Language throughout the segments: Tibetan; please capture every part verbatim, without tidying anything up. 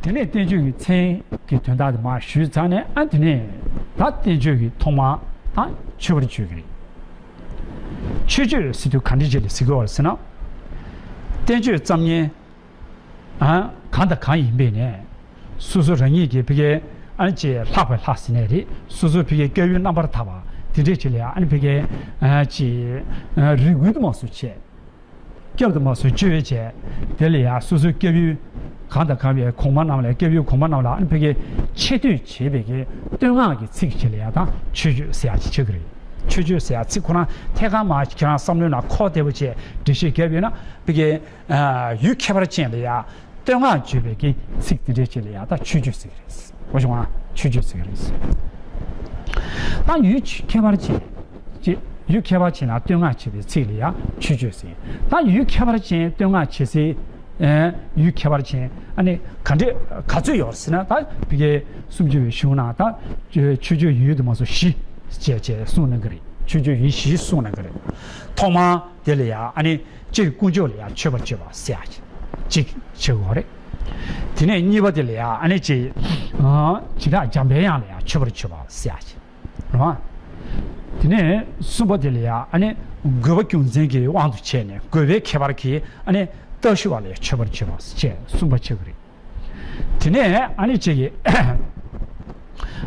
དེ་ནས་བསྟན་བཅོས་ཀྱི་མཚན་གྱི་དོན་དག་དེ་མར་ཞུས་ཚར་ནས། ཨ་དེ་ནས་ད་བསྟན་བཅོས་ཀྱི་ཐོག་མ་ད་མཆོད་པར་བརྗོད་ཀྱི་རེད། མཆོད་བརྗོད་ཟེར་དུས་ག་འདྲ་ཅིག་ལ་ཟེར་གྱི་ཡོད་རེད་ཟེར་ན། བསྟན་བཅོས་ཙམ་ཉན། ཨ་གང་དང་གང་ཡིན་པས་ནས། སོ་སོ་རང་ཉིད་ཀྱི་ཕ་གིའི་ཨ་ནི་ཅིག་ལྷག་པའི་ལྷ་ཟེར་ནའི་རེད། སོ་སོའི་ཕ་གིའི་སྐྱབས་ཡུལ་རྣམ་པར་དག་པ་དེ་འདྲས་ཅིག་ལ་ཡང་ཨ་ནི་ཕ་གིའི་ཨ་ཅིག་ཨ་རེ་སྐུལ་དུ་མ་སོགས་བྱས། སྐྱབས་དུ་མ་སོགས་བཅོལ་བྱས། དེ་ལ་ཡང་སོ་སོའི་སྐྱབས་ཡུལ་གང་དང་གང་བའི་གོང་མ་རྣམས་ལ། སྐྱབས་ཡུལ་གོང་མ་རྣམས་ལ་ཨ་ནི་ཕ་གིའི་ཆེ་བསྟོད་བྱེད་པའི་གི་བསྟོད་བསྔགས་ཀྱི་ཚིག་ཅིག་ལ་ཡང་ད་མཆོད་བརྗོད་ཟེར་ཡག་ཅིག་ཆགས་ཀྱི་རེད། མཆོད་བརྗོད་ཟེར་ཡག་ཚིག་ཁོ་རང་ཐད་ཀར་མར་ཁྱེད་རང་བསམ་བློའི་ནང་ཁོག་བདེ་པོ་བྱས་འགྲེལ་བཤད་བརྒྱབ་ཡོད་ན། ཕ་གིའི་ཡུལ་ཁྱད་པར་ཅན་ལ་ཡང་བསྟོད་བསྔགས་བརྗོད་པའི་གི་ཚིག་དེ་འདྲས་ཅིག་ལ་ཡང་ད་མཆོད་བརྗོད་ཟེར་གྱི་རེད། འོ་བྱུང་ང་། མཆོད་བརྗོད་ཟེར་གྱི་རེད། ད་ཡུལ་ཁྱད་པར་ཅན་ཅིག་ཡུལ་ཁྱད་པར་ཅན་ལ་བསྟོད་བསྔགས་བྱེད་པའི་ཚིག་ལ་ཡང་མཆོད་བརྗོད་ཟེར། ད་ཡུལ་ཁྱད་པར་ཅན་བསྟོད་བསྔགས་བྱེད་སའི་ཡུལ་ཁྱད་པར་ཅན་ཨ་ནི་ག་འདྲས་ག་ཚོད་ཡོད་ཟེར་ན། ད་ཕ་གིའི་སུམ་ཅུ་པའི་གཞུང་ནང་ད་མཆོད་བརྗོད་ཡུལ་དུ་མ་སོགས་བཞི་བྱས་བྱས་གསུངས་གནང་གི་རེད། མཆོད་བརྗོད་ཡུལ་བཞི་གསུངས་གནང་གི་རེད། ཐོག་མ་དེ་ལ་ཡང་ཨ་ནི་སྤྱིར་དཀོན་མཆོག་ལ་ཡང་མཆོད་པར་བརྗོད་པ་ཟེར་ཡག་ཅིག་ཅིག་བྱེད་དགོས་རེད། དེ་ནས་གཉིས་པ་དེ་ལ་ཡང་ཨ་ནི་ཅིག་ཨ་བྱེ་བྲག་འཇམ་དཔལ་དབྱངས་ལ་ཡང་མཆོད་པར་བརྗོད་པ་ཟེར་ཡག་ཅིག་རེད་བ། དེ་ནས་གསུམ་པ་དེ་ལ་ཡང་ཨ་ནི་དགོས་པ་རྒྱུ་མཚན་གྱི་དབང་དུ་བྱས་ནས་དགོས་པའི་ཁྱད་པར་གྱིས་ཨ་ནི་བརྟག་ཞུ་བ་ལ་ཡང་མཆོད་པར་བརྗོད་པ་ཟེར་གསུམ་པ་ཆགས་ཀྱི་རེད། དེ་ནས་ཨ་ནི་གཅིག་གིས་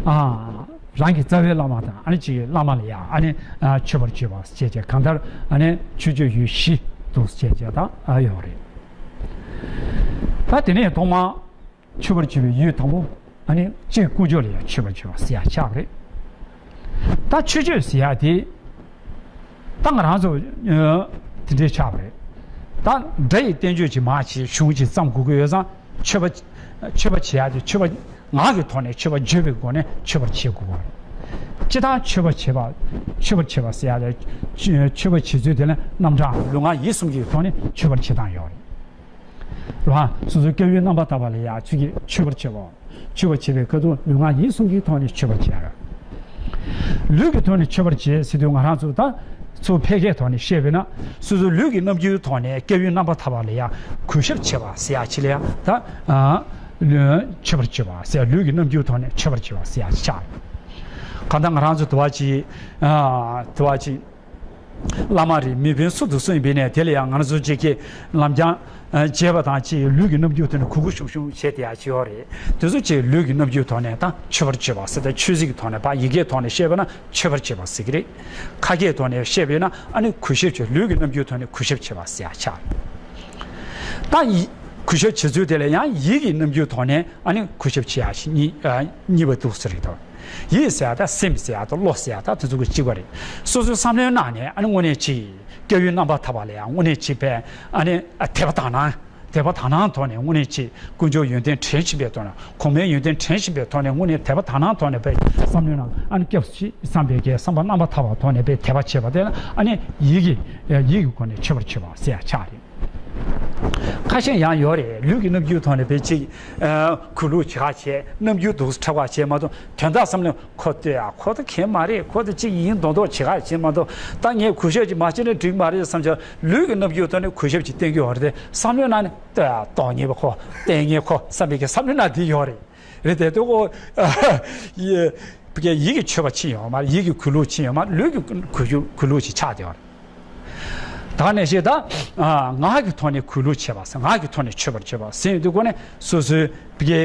ཨ་རང་གི་རྩ་བའི་བླ་མ་དང་ཨ་ནི་གཅིག་གིས་བླ་མ་ལ་ཡང་ཨ་ནི་ཨ་མཆོད་པར་བརྗོད་པ་བཅས་བཅས། གང་ལྟར་ཨ་ནི་མཆོད་བརྗོད་ཡུལ་བཞི་འདུག་བཅས་བཅས་ད་ཨ་ཡོད་རེད། ད་དེ་ནས་ཐོག་མ་མཆོད་པར་བརྗོད་པའི་ཡུལ་དང་པོ་ཨ་ནི་སྤྱིར་དཀོན་མཆོག་ལ་ཡང་མཆོད་པར་བརྗོད་པ་ཟེར་ཡག་ཆགས་རེད། ད་མཆོད་བརྗོད་ཟེར་ཡག་དེ་ད་ང་རང་ཚོ་ཨ་དེ་འདྲའི་ཆགས་པ་རེད། ད་སྒྲ་ཡི་བསྟན་བཅོས་ཅིག་མར་བྱས་གཞུང་ཅིག་བརྩམས་དགོས་ཀྱི་ཡོད་ཙང་། མཆོད་པ་མཆོད་པ་བྱེད་ཡག་དེ་མཆོད་པ་ངག་གི་ཐོག་ནས་མཆོད་པ་བརྗོད་པའི་སྒོ་ནས་མཆོད་པར་བྱེད་དགོས་པ་རེད། སྤྱིར་བཏང་མཆོད་པ་བྱེད་པ། མཆོད་པར་བྱེད་པ་ཟེར་ཡག་དེ་མཆོད་པ་བྱེད་ཚུལ་དེ་ལ་རྣམ་གྲངས་ལུས་ངག་ཡིད་གསུམ་གྱི་ཐོག་ནས་མཆོད་པར་བྱེད་སྟངས་ཡོད་རེད། རེད་བ། སོ་སོའི་སྐྱབས་ཡུལ་རྣམ་པར་དག་པ་ལ་ཡང་ཚུལ་གྱིས་མཆོད་པར་བྱེད་པ། མཆོད་པར་བྱེད་པའི་ཁ་ཐུག་ལུས་ངག་ཡིད་གསུམ་གྱི་ཐོག་ནས་མཆོད་པར་བྱེད་ཡ། ལུས་ཀྱི་ཐོག་ནས་མཆོད་པར་བྱེད་ཟེར་དུས་ང་རང་ཚོ་ད་ཚུར་ཕལ་སྐད་ཐོག་ནས་བཤད་པས་ན། སོ་སོའི་ལུས་ཀྱི་རྣམ་འགྱུར་ཐོག་ནས་སྐྱབས་ཡུལ་རྣམ་པར་དག་པ་ལ་ཡང་གུས་ཞབས་བྱེད་པ་ཟེར་ཡ་ཅིག་ལ་ཡང་ད་ཨ་ལུས་མཆོད་པར་བྱེད་པ་ཟེར། ལུས་ཀྱི་རྣམ་འགྱུར་ཐོག་ནས་མཆོད་པར་བྱེད་པ་ཟེར་ཡ་ཅིག་ཆགས། གང་ལྟར་ང་རང་ཚོ་དུ་བ་ཅིག་ཨ་དུ་བ་ཅིག་བླ་མ་རེད། མི་ཕན་སུ་དང་སུ་ཡིན་པས་ནས། དེ་ལ་ཡང་ང་ཚོ་ཅིག་གིས་ལམ་སྦྱང་བྱས་པ་དང་ཅིག་ལུས་ཀྱི་རྣམ་འགྱུར་དེ་ནི་གུས་གུས་ཞུམ་ཞུམ་བྱས་བསྡད་ཡག་ཅིག་ཡོད་རེད། དེ་ཚོ་ཅིག་ལུས་ཀྱི་རྣམ་འགྱུར་ཐོག་ནས་ད་མཆོད་པར་བརྗོད་པ་ཟེར། ད་ཆོས་སྲིད་ཀྱི་ཐོག་ནས་ཕར་ཡི་གེའི་ཐོག་ནས་བཤད་པ་ན་མཆོད་པར་བྱེད་པ་ཟེར་གྱི་རེད། ཁ་སྐད་ཐོག་ནས་བཤད་པས་ན་ཨ་ནི་གུས་ཞབས་བྱེད། ལུས་ཀྱི་རྣམ་འགྱུར་ཐོག་ནས་གུས་ཞབས་བྱེད་པ་ཟེར་ཡག་ཆགས། ད་ཡི་གུས་ཞབས་བྱེད་ཚུལ་དེ་ལ་ཡང་ཡིད་ཀྱི་རྣམ་འགྱུར་ཐོག་ནས་ཨ་ནི་གུས་ཞབས་བྱེད་ཡག་ཞིག་གཉིས་ཨ་གཉིས་པ་འདུག་ཟེར་གྱི་འདུག་ཡིད་ཟེར་ཡག་དང་སེམས་ཟེར་ཡག་དང་བློ་ཟེར་ཡག་དང་དེ་ཚོ་གི་གཅིག་པ་རེད། སོ་སོའི་བསམ་བློའི་ནང་ནས་ཨ་ནི་དངོས་གནས་ཅིག་སྐྱབས་ཡུལ་རྣམ་པར་དག་པ་ལ་ཡང་དངོས་གནས་ཅིག་པས་ཨ་ནི་ཨ་དད་པ་དག་སྣང་། དད་པ་དག་སྣང་ཐོག་ནས་དངོས་གནས་ཅིག་དཀོན་མཆོག་ཡོན་ཏན་དྲན་བཞིན་པའི་ཐོག་ནས། གོང་མའི་ཡོན་ཏན་དྲན་བཞིན་པའི་ཐོག་ནས་དངོས་གནས་དད་པ་དག་སྣང་ཐོག་ནས་པས་བསམ་བློའི་ནང་ཨ་ནི་སྐྱབས་སུ་མཆི་བསམ་པའི་གི་བསམ་པ་རྣམ་པར་དག་པའི་ཐོག་ནས་པས་དད་པ་བྱེད་པ་དེ་ལ་ཨ་ནི་ཡིད་ཀྱི་ཡིད་ཀྱི་སྒོ་ནས་མཆོད་པར་བྱེད་པ་ཟེར་ཡག་ཆགས་རེད། ཁ་ཤས་ཡང་ཡོད་རེད། ལུས་ཀྱི་རྣམ་འགྱུར་ཐོག་ནས་དཔེ་ཅིག་ཨ་གུས་ལུགས་བྱེད་ཁ་བྱས། རྣམ་འགྱུར་སྡུག་ཁྲ་བ་བྱས་མ་གཏོགས། དོན་དག་བསམ་ན་ཁོ་ལྟོས་ཡ་ཁོ་ད་མཁན་མ་རེད། ཁོ་ད་ཅིག་ཡིན་མདོག་མདོག་བྱེད་ཁ་བྱས་མ་གཏོགས། ད་ངས་གུས་ཞབས་ཅིག་མ་བྱས་ན་འགྲིག་མ་རེད་བསམ་ཀྱང་། ལུས་ཀྱི་རྣམ་འགྱུར་ཐོག་ནས་གུས་ཞབས་ཅིག་བསྟན་གྱི་ཡོད་རེད་དེ། བསམ་བློའི་ནང་ནས་ལྟོས་ཡ་སྟོང་ཉེས་པ་ཁོ། ལྟས་ངན་ཁོ་བསམ་པའི་གི་བསམ་བློའི་ནང་འདི་ཡོད་རེད། རེད་དེ། ལྟོས་ཁོ་ཡི་ཡི་གེ་མཆོད་པ་ཕྱིན་ཡོད་མ་རེད། ཡིད་ཀྱི་གུས་ལུགས་ཕྱིན་ཡོད་མ་རེད། ལུས་ཀྱི་གུས་ཞབས་གུས་ལུགས་ཅིག་ཆགས་བསྡད་ཡོད་རེད། ད་ནས་ཤེས་ད། ཨ་ངག་གི་ཐོག་ནས་གུས་ལུགས་བྱེད་པ་ཟེར། ངག་གི་ཐོག་ནས་མཆོད་པར་བརྗོད་པ་ཟེར་ཡོང་དུས་སྒོ་ནས་སོ་སོའི་ཕ་གིའི་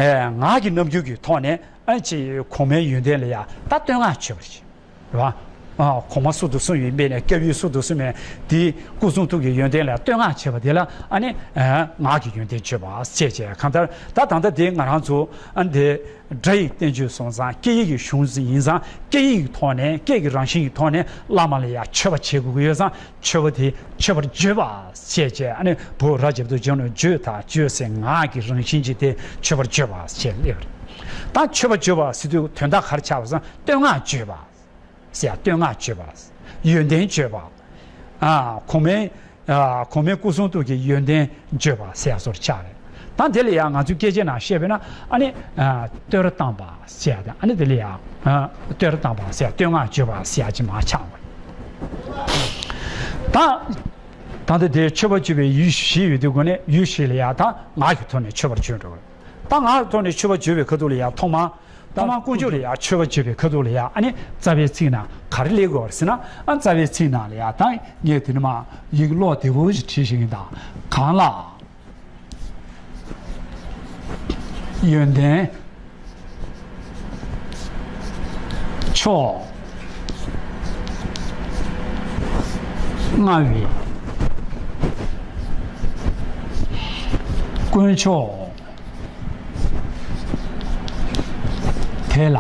ཨེ་ངག་གི་རྣམ་འགྱུར་གྱི་ཐོག་ནས་ཨ་ཅེ་གོང་མའི་ཡོན་ཏན་ལ་ཡང་ད་བསྟོད་བསྔགས་བརྗོད་པ་ཞིག་རེད་བ། ཨ་གོང་མ་སུ་དང་སུ་ཡིན་པས་ནས། སྐྱབས་ཡུལ་སུ་དང་སུ་མེད་དེ། སྐུ་གསུང་ཐུགས་ཀྱི་ཡོན་ཏན་ལ་བསྟོད་བསྔགས་བྱེད་པ་དེ་ལ་ཨ་ནི་ཨེ་ངག་གི་ཡོན་ཏན་བརྗོད་པ་ཞེས་བྱས། གང་ལྟར་ད་ད་ལྟ་དེ་ང་རང་ཚོ་ཨ་འདི། སྒྲ་ཡི་བསྟན་བཅོས་སོང་ཙང་སྐད་ཡིག་གི་གཞུང་ཡིན་ཙང་སྐད་ཡིག་གི་ཐོག་ནས། སྐད་ཀྱི་རང་བཞིན་གྱི་ཐོག་ནས་བླ་མ་ལ་ཡང་མཆོད་པ་བྱེད་དགོས་ཀྱི་ཡོད་ཙང་། མཆོད་པ་དེ་མཆོད་པར་བརྗོད་པ་ཞེས་བྱས། ཨ་ནི་བོད་ར་བརྒྱབ་ཏུ་བརྗོད་ནས་བརྗོད་དང་བརྗོད་ཟེར་ངག་གི་རང་བཞིན་གྱི་དེ་མཆོད་པར་བརྗོད་པ་ཞེས་སླེབས་པ་རེད། ད་མཆོད་པ་བརྗོད་པ་ཟེར་དུས་དོན་དག་ག་རེ་ཆགས་པ་ཟེར་ན། བསྟོད་བསྔགས་བརྗོད་པ་ཟེར། བསྟོད་བསྔགས་བརྗོད་པ། ཡོན་ཏན་བརྗོད་པ། ཨ་གོང་མའི་ཨ་གོང་མའི་སྐུ་གསུང་ཐུགས་ཀྱི་ཡོན་ཏན་བརྗོད་པ་ཟེར་ཡ་བཟོ་འདྲ་ཆགས་རེད། ད་དེ་ལ་ཡང་ང་ཚོའི་སྐད་ཆའི་ནང་བཤད་པས་ན། ཨ་ནི་ཨ་བསྟོད་ར་བཏང་བ་ཟེར་ཡ་དང་། ཨ་ནི་དེ་ལ་ཡང་ཨ་བསྟོད་ར་བཏང་བ་ཟེར་ཡ། བསྟོད་བསྔགས་བརྗོད་པ་ཟེར་ཡ་ཅིག་མར་ཆགས་པ་རེད། ད་ད་ལྟ་དེ་མཆོད་པ་བརྗོད་པའི་ཡུལ་བཞི་ཡོད་དུས་སྒོ་ནས་ཡུལ་བཞི་ལ་ཡང་ད་ངག་གི་ཐོག་ནས་མཆོད་པར་བརྗོད་འགྲོ་བ་རེད། ད་ང་ཐོག་ནས་མཆོད་པ་བརྗོད་པའི་ཁ་ཐུག་ལ་ཡ་ཐོག་མ། ཐོག་མ་དཀོན་མཆོག་ལ་ཡ་མཆོད་པ་བརྗོད་པའི་ཁ་ཐུག་ལ་ཡ་ཨ་ནི་རྩ་བའི་ཚིག་ནང་ག་རེ་སླེབས་དགོས་རེད་ཟེར་ན། ཨ་རྩ་བའི་ཚིག་ནང་ལ་ཡ་ད་ངས་དེ་ནི་མ་ཡིག་ཀློག་བདེ་པོ་ཞིག་བྲིས་ཤིག་ཡིན། ད་གང་ལ། ཡོན་ཏན་མཆོག་མངའ་བའི་དཀོན་མཆོག་དེ་ལ་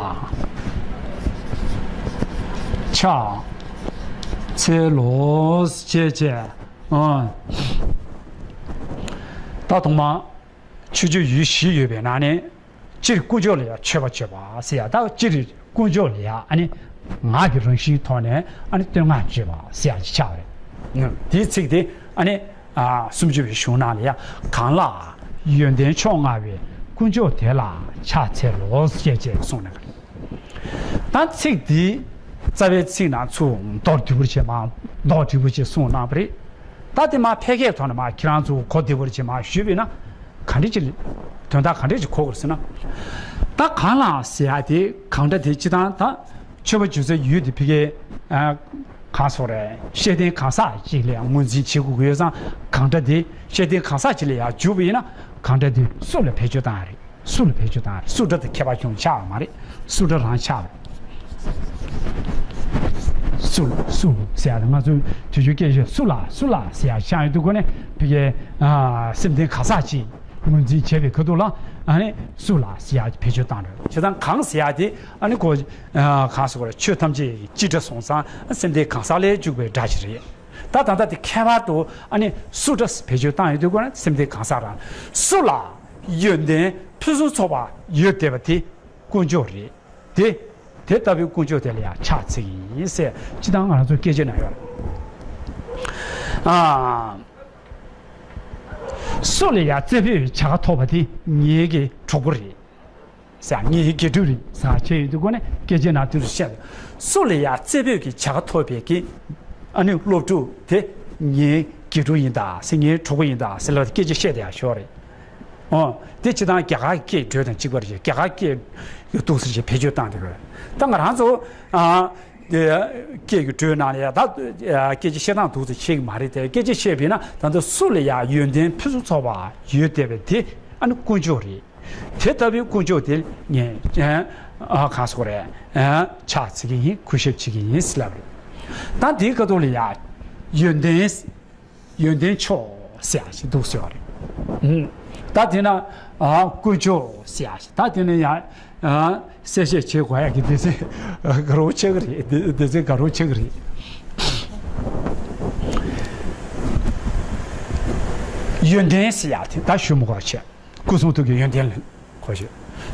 ཕྱག་འཚལ་ལོ་ཞེས་བྱས། ཨ། ད་ཐོག་མ་མཆོད་བརྗོད་ཡུལ་བཞི་ཡོད་པའི་ནང་ནས། སྤྱིར་དཀོན་མཆོག་ལ་ཡང་མཆོད་པ་བརྗོད་པ་ཟེར་ཡ། ད་སྤྱིར་དཀོན་མཆོག་ལ་ཡང་ཨ་ནི་ངག་གི་རང་བཞིན་ཐོག་ནས་ཨ་ནི་བསྟོད་བསྔགས་བརྗོད་པ་ཟེར་ཡ་ཅིག་ཆགས་པ་རེད། དེའི་ཚིག་དེ་ཨ་ནི་ཨ་སུམ་ཅུ་པའི་གཞུང་ནང་ལ་ཡང་གང་ལ་ཡོན་ཏན་མཆོག་མངའ་བའི་དཀོན་མཆོག་དེ་ལ་ཕྱག་འཚལ་ལོ་ཞེས་བྱས་གསུངས་གནང་གི་རེད། ད་ཚིག་འདི་རྩ་བའི་ཚིག་ནང་ཚུར་མདོར་བསྡུས་པར་བྱས་མ་མདོར་བསྡུས་པར་བྱས་གསུངས་གནང་བ་རེད། ད་དེ་མ་ཕལ་སྐད་ཐོག་ནས་མ་ཁྱེད་རང་ཚོ་གོ་བདེ་བར་བྱས་མ་ཞུས་པས་ན་ག་འདྲ་ཅིག་དོན་དག་ག་འདྲ་ཅིག་གོ་དགོས་ཟེར་ན། ད་གང་ལ་ཟེར་ཡ་དེ་གང་འདྲ་དེ་སྤྱི་བཏང་ད་མཆོད་པ་བརྗོད་སའི་ཡུལ་དེ་ཕ་གིའི་གང་སོགས་རེད། ཤེས་ལྡན་གང་ཟག་ཅིག་ལ་ཡང་ངོས་འཛིན་བྱེད་དགོས་ཀྱི་ཡོད་ཙང་། གང་འདྲ་དེ་ཤེས་ལྡན་གང་ཟག་ཅིག་ལ་ཡང་འཇུག་པ་ཡིན་ན་གང་འདྲ་དེ་སུ་ལ་བེད་སྤྱོད་བཏང་ཡ་རེད། སུ་ལ་བེད་སྤྱོད་བཏང་རེད། སུ་འདྲ་དང་ཁྱད་པར་ཅུང་ཆགས་པ་མ་རེད། སུ་འདྲ་རང་ཆགས་པ་རེད། སུ་ལ་སུ་ཟེར་ཡ་ལ་ང་ཚོའི་དུས་རྒྱུན་སྐད་ཆ་སུ་ལ་སུ་ལ་ཟེར་ཡ་ཤང་ཡོད་དུས་གོ་ནས་ཕ་གིའི་ཨ་སེམས་ལྡན་གང་ཟག་ཅིག་ངོས་འཛིན་བྱས་པའི་ཁ་ཐུག་ལ་ཨ་ནི་སུ་ལ་ཟེར་ཡ་བེད་སྤྱོད་བཏང་རེད། བྱས་ཙང་གང་ཟེར་ཡ་དེ་ཨ་ནི་གོ་ཨ་གང་ཟེར་དགོས་རེད། ཆོས་ཐམས་ཅད་ཀྱི་སྤྱི་སྒྲ་སོང་ཙང་སེམས་ལྡན་གང་ཟག་ལ་འཇུག་པའི་སྒྲ་ཞིག་རེད། ད་ད་ལྟ་དེ་ཁྱད་པར་དུ་ཨ་ནི་སུ་འདྲ་བེད་སྤྱོད་བཏང་ཡོད་དུས་གོ་ནས་སེམས་ལྡན་གང་ཟག་རང་སུ་ལ་ཡོན་ཏན་ཕུན་སུམ་ཚོགས་པ་ཡོད་བསྡད་པ་དེ་དཀོན་མཆོག་རེད། དེ་དེ་ལྟ་བུའི་དཀོན་མཆོག་དེ་ལ་ཡང་ཕྱག་འཚལ་གྱི་ཡིན་ཟེར་སྤྱི་བཏང་ང་རང་ཚོ་སྐད་ཆའི་ནང་ཡོད་རེད། ཨ། སུ་ལ་ཡང་བརྩེ་བའི་བྱ་དགའ་ཐོབ་པ་དེ་ངེད་ཀྱི་གྲོགས་པོ་རེད། ཟེར་ངའི་དགེ་ཕྲུག་རེད་ཟེར་བྱས་ཡོད་དུས་གོ་ནས་སྐད་ཆའི་ནང་དུ་བཤད། སུ་ལ་ཡང་བརྩེ་བའི་གི་བྱ་དགའ་ཐོབ་པའི་གི་ཨ་ནི་སློབ་ཕྲུག་དེ་ངའི་དགེ་ཕྲུག་ཡིན་ད་ཟེར། ངའི་གྲོགས་པོ་ཡིན་ད་ཟེར་ལབ་སྐད་ཆ་བཤད་དེ་ཡང་ཞོར་རེད། ཨོ། དེ་སྤྱི་བཏང་རྒྱ་གར་སྐད་འགྲོས་དང་གཅིག་པ་རེད། རྒྱ་གར་སྐད་འདུག་ཟེར་བྱས་བེད་སྤྱོད་བཏང་དེ་གོ། ད་ང་རང་ཚོ་ཨ་སྐད་ཀྱི་འགྲོས་ནང་ལ་ཡང་ད་སྐད་ཆ་བཤད་སྟངས་འདུག་ཟེར་བྱེད་ཀྱི་མ་རེད་དེ། སྐད་ཆ་བཤད་པས་ན་ད་ལྟ་སུ་ལ་ཡང་ཡོན་ཏན་ཕུན་སུམ་ཚོགས་པ་ཡོད་བསྡད་པ་དེ་ཨ་ནི་དཀོན་མཆོག་རེད། དེ་ལྟ་བུའི་དཀོན་མཆོག་དེ་ངས་ཨ་གང་ཟེར་དགོས་རེད། ཨ་ཕྱག་འཚལ་གྱི་ཡིན། གུས་ཞབས་བྱེད་ཀྱི་ཡིན་ཟེར་ལབ་རེད། ད་འདིའི་ཁ་ཐུག་ལ་ཡ་ཡོན་ཏན་ཡོན་ཏན་མཆོག་ཟེར་ཡ་ཞིག་འདུག་ཟེར་བ་རེད། ཨུམ། ད་དེ་ན་ཨ་དཀོན་མཆོག་ཟེར་ཡ་ཞིག་ད་དེ་ན་ཡ་ཨ་གསལ་བཤད་བྱེད་དགོས་ཡ་གི་སྡེ་ཚན་དགའ་རབ་ཆགས་ཀྱི་རེད། སྡེ་ཚན་དགའ་རབ་ཆགས་ཀྱི་རེད། ཡོན་ཏན་ཟེར་ཡ་དེ་ད་ཞུ་མི་དགོས་བྱས། སྐུ་གསུང་ཐུགས་ཀྱི་ཡོན་ཏན་ལ་གོ་ཞུ།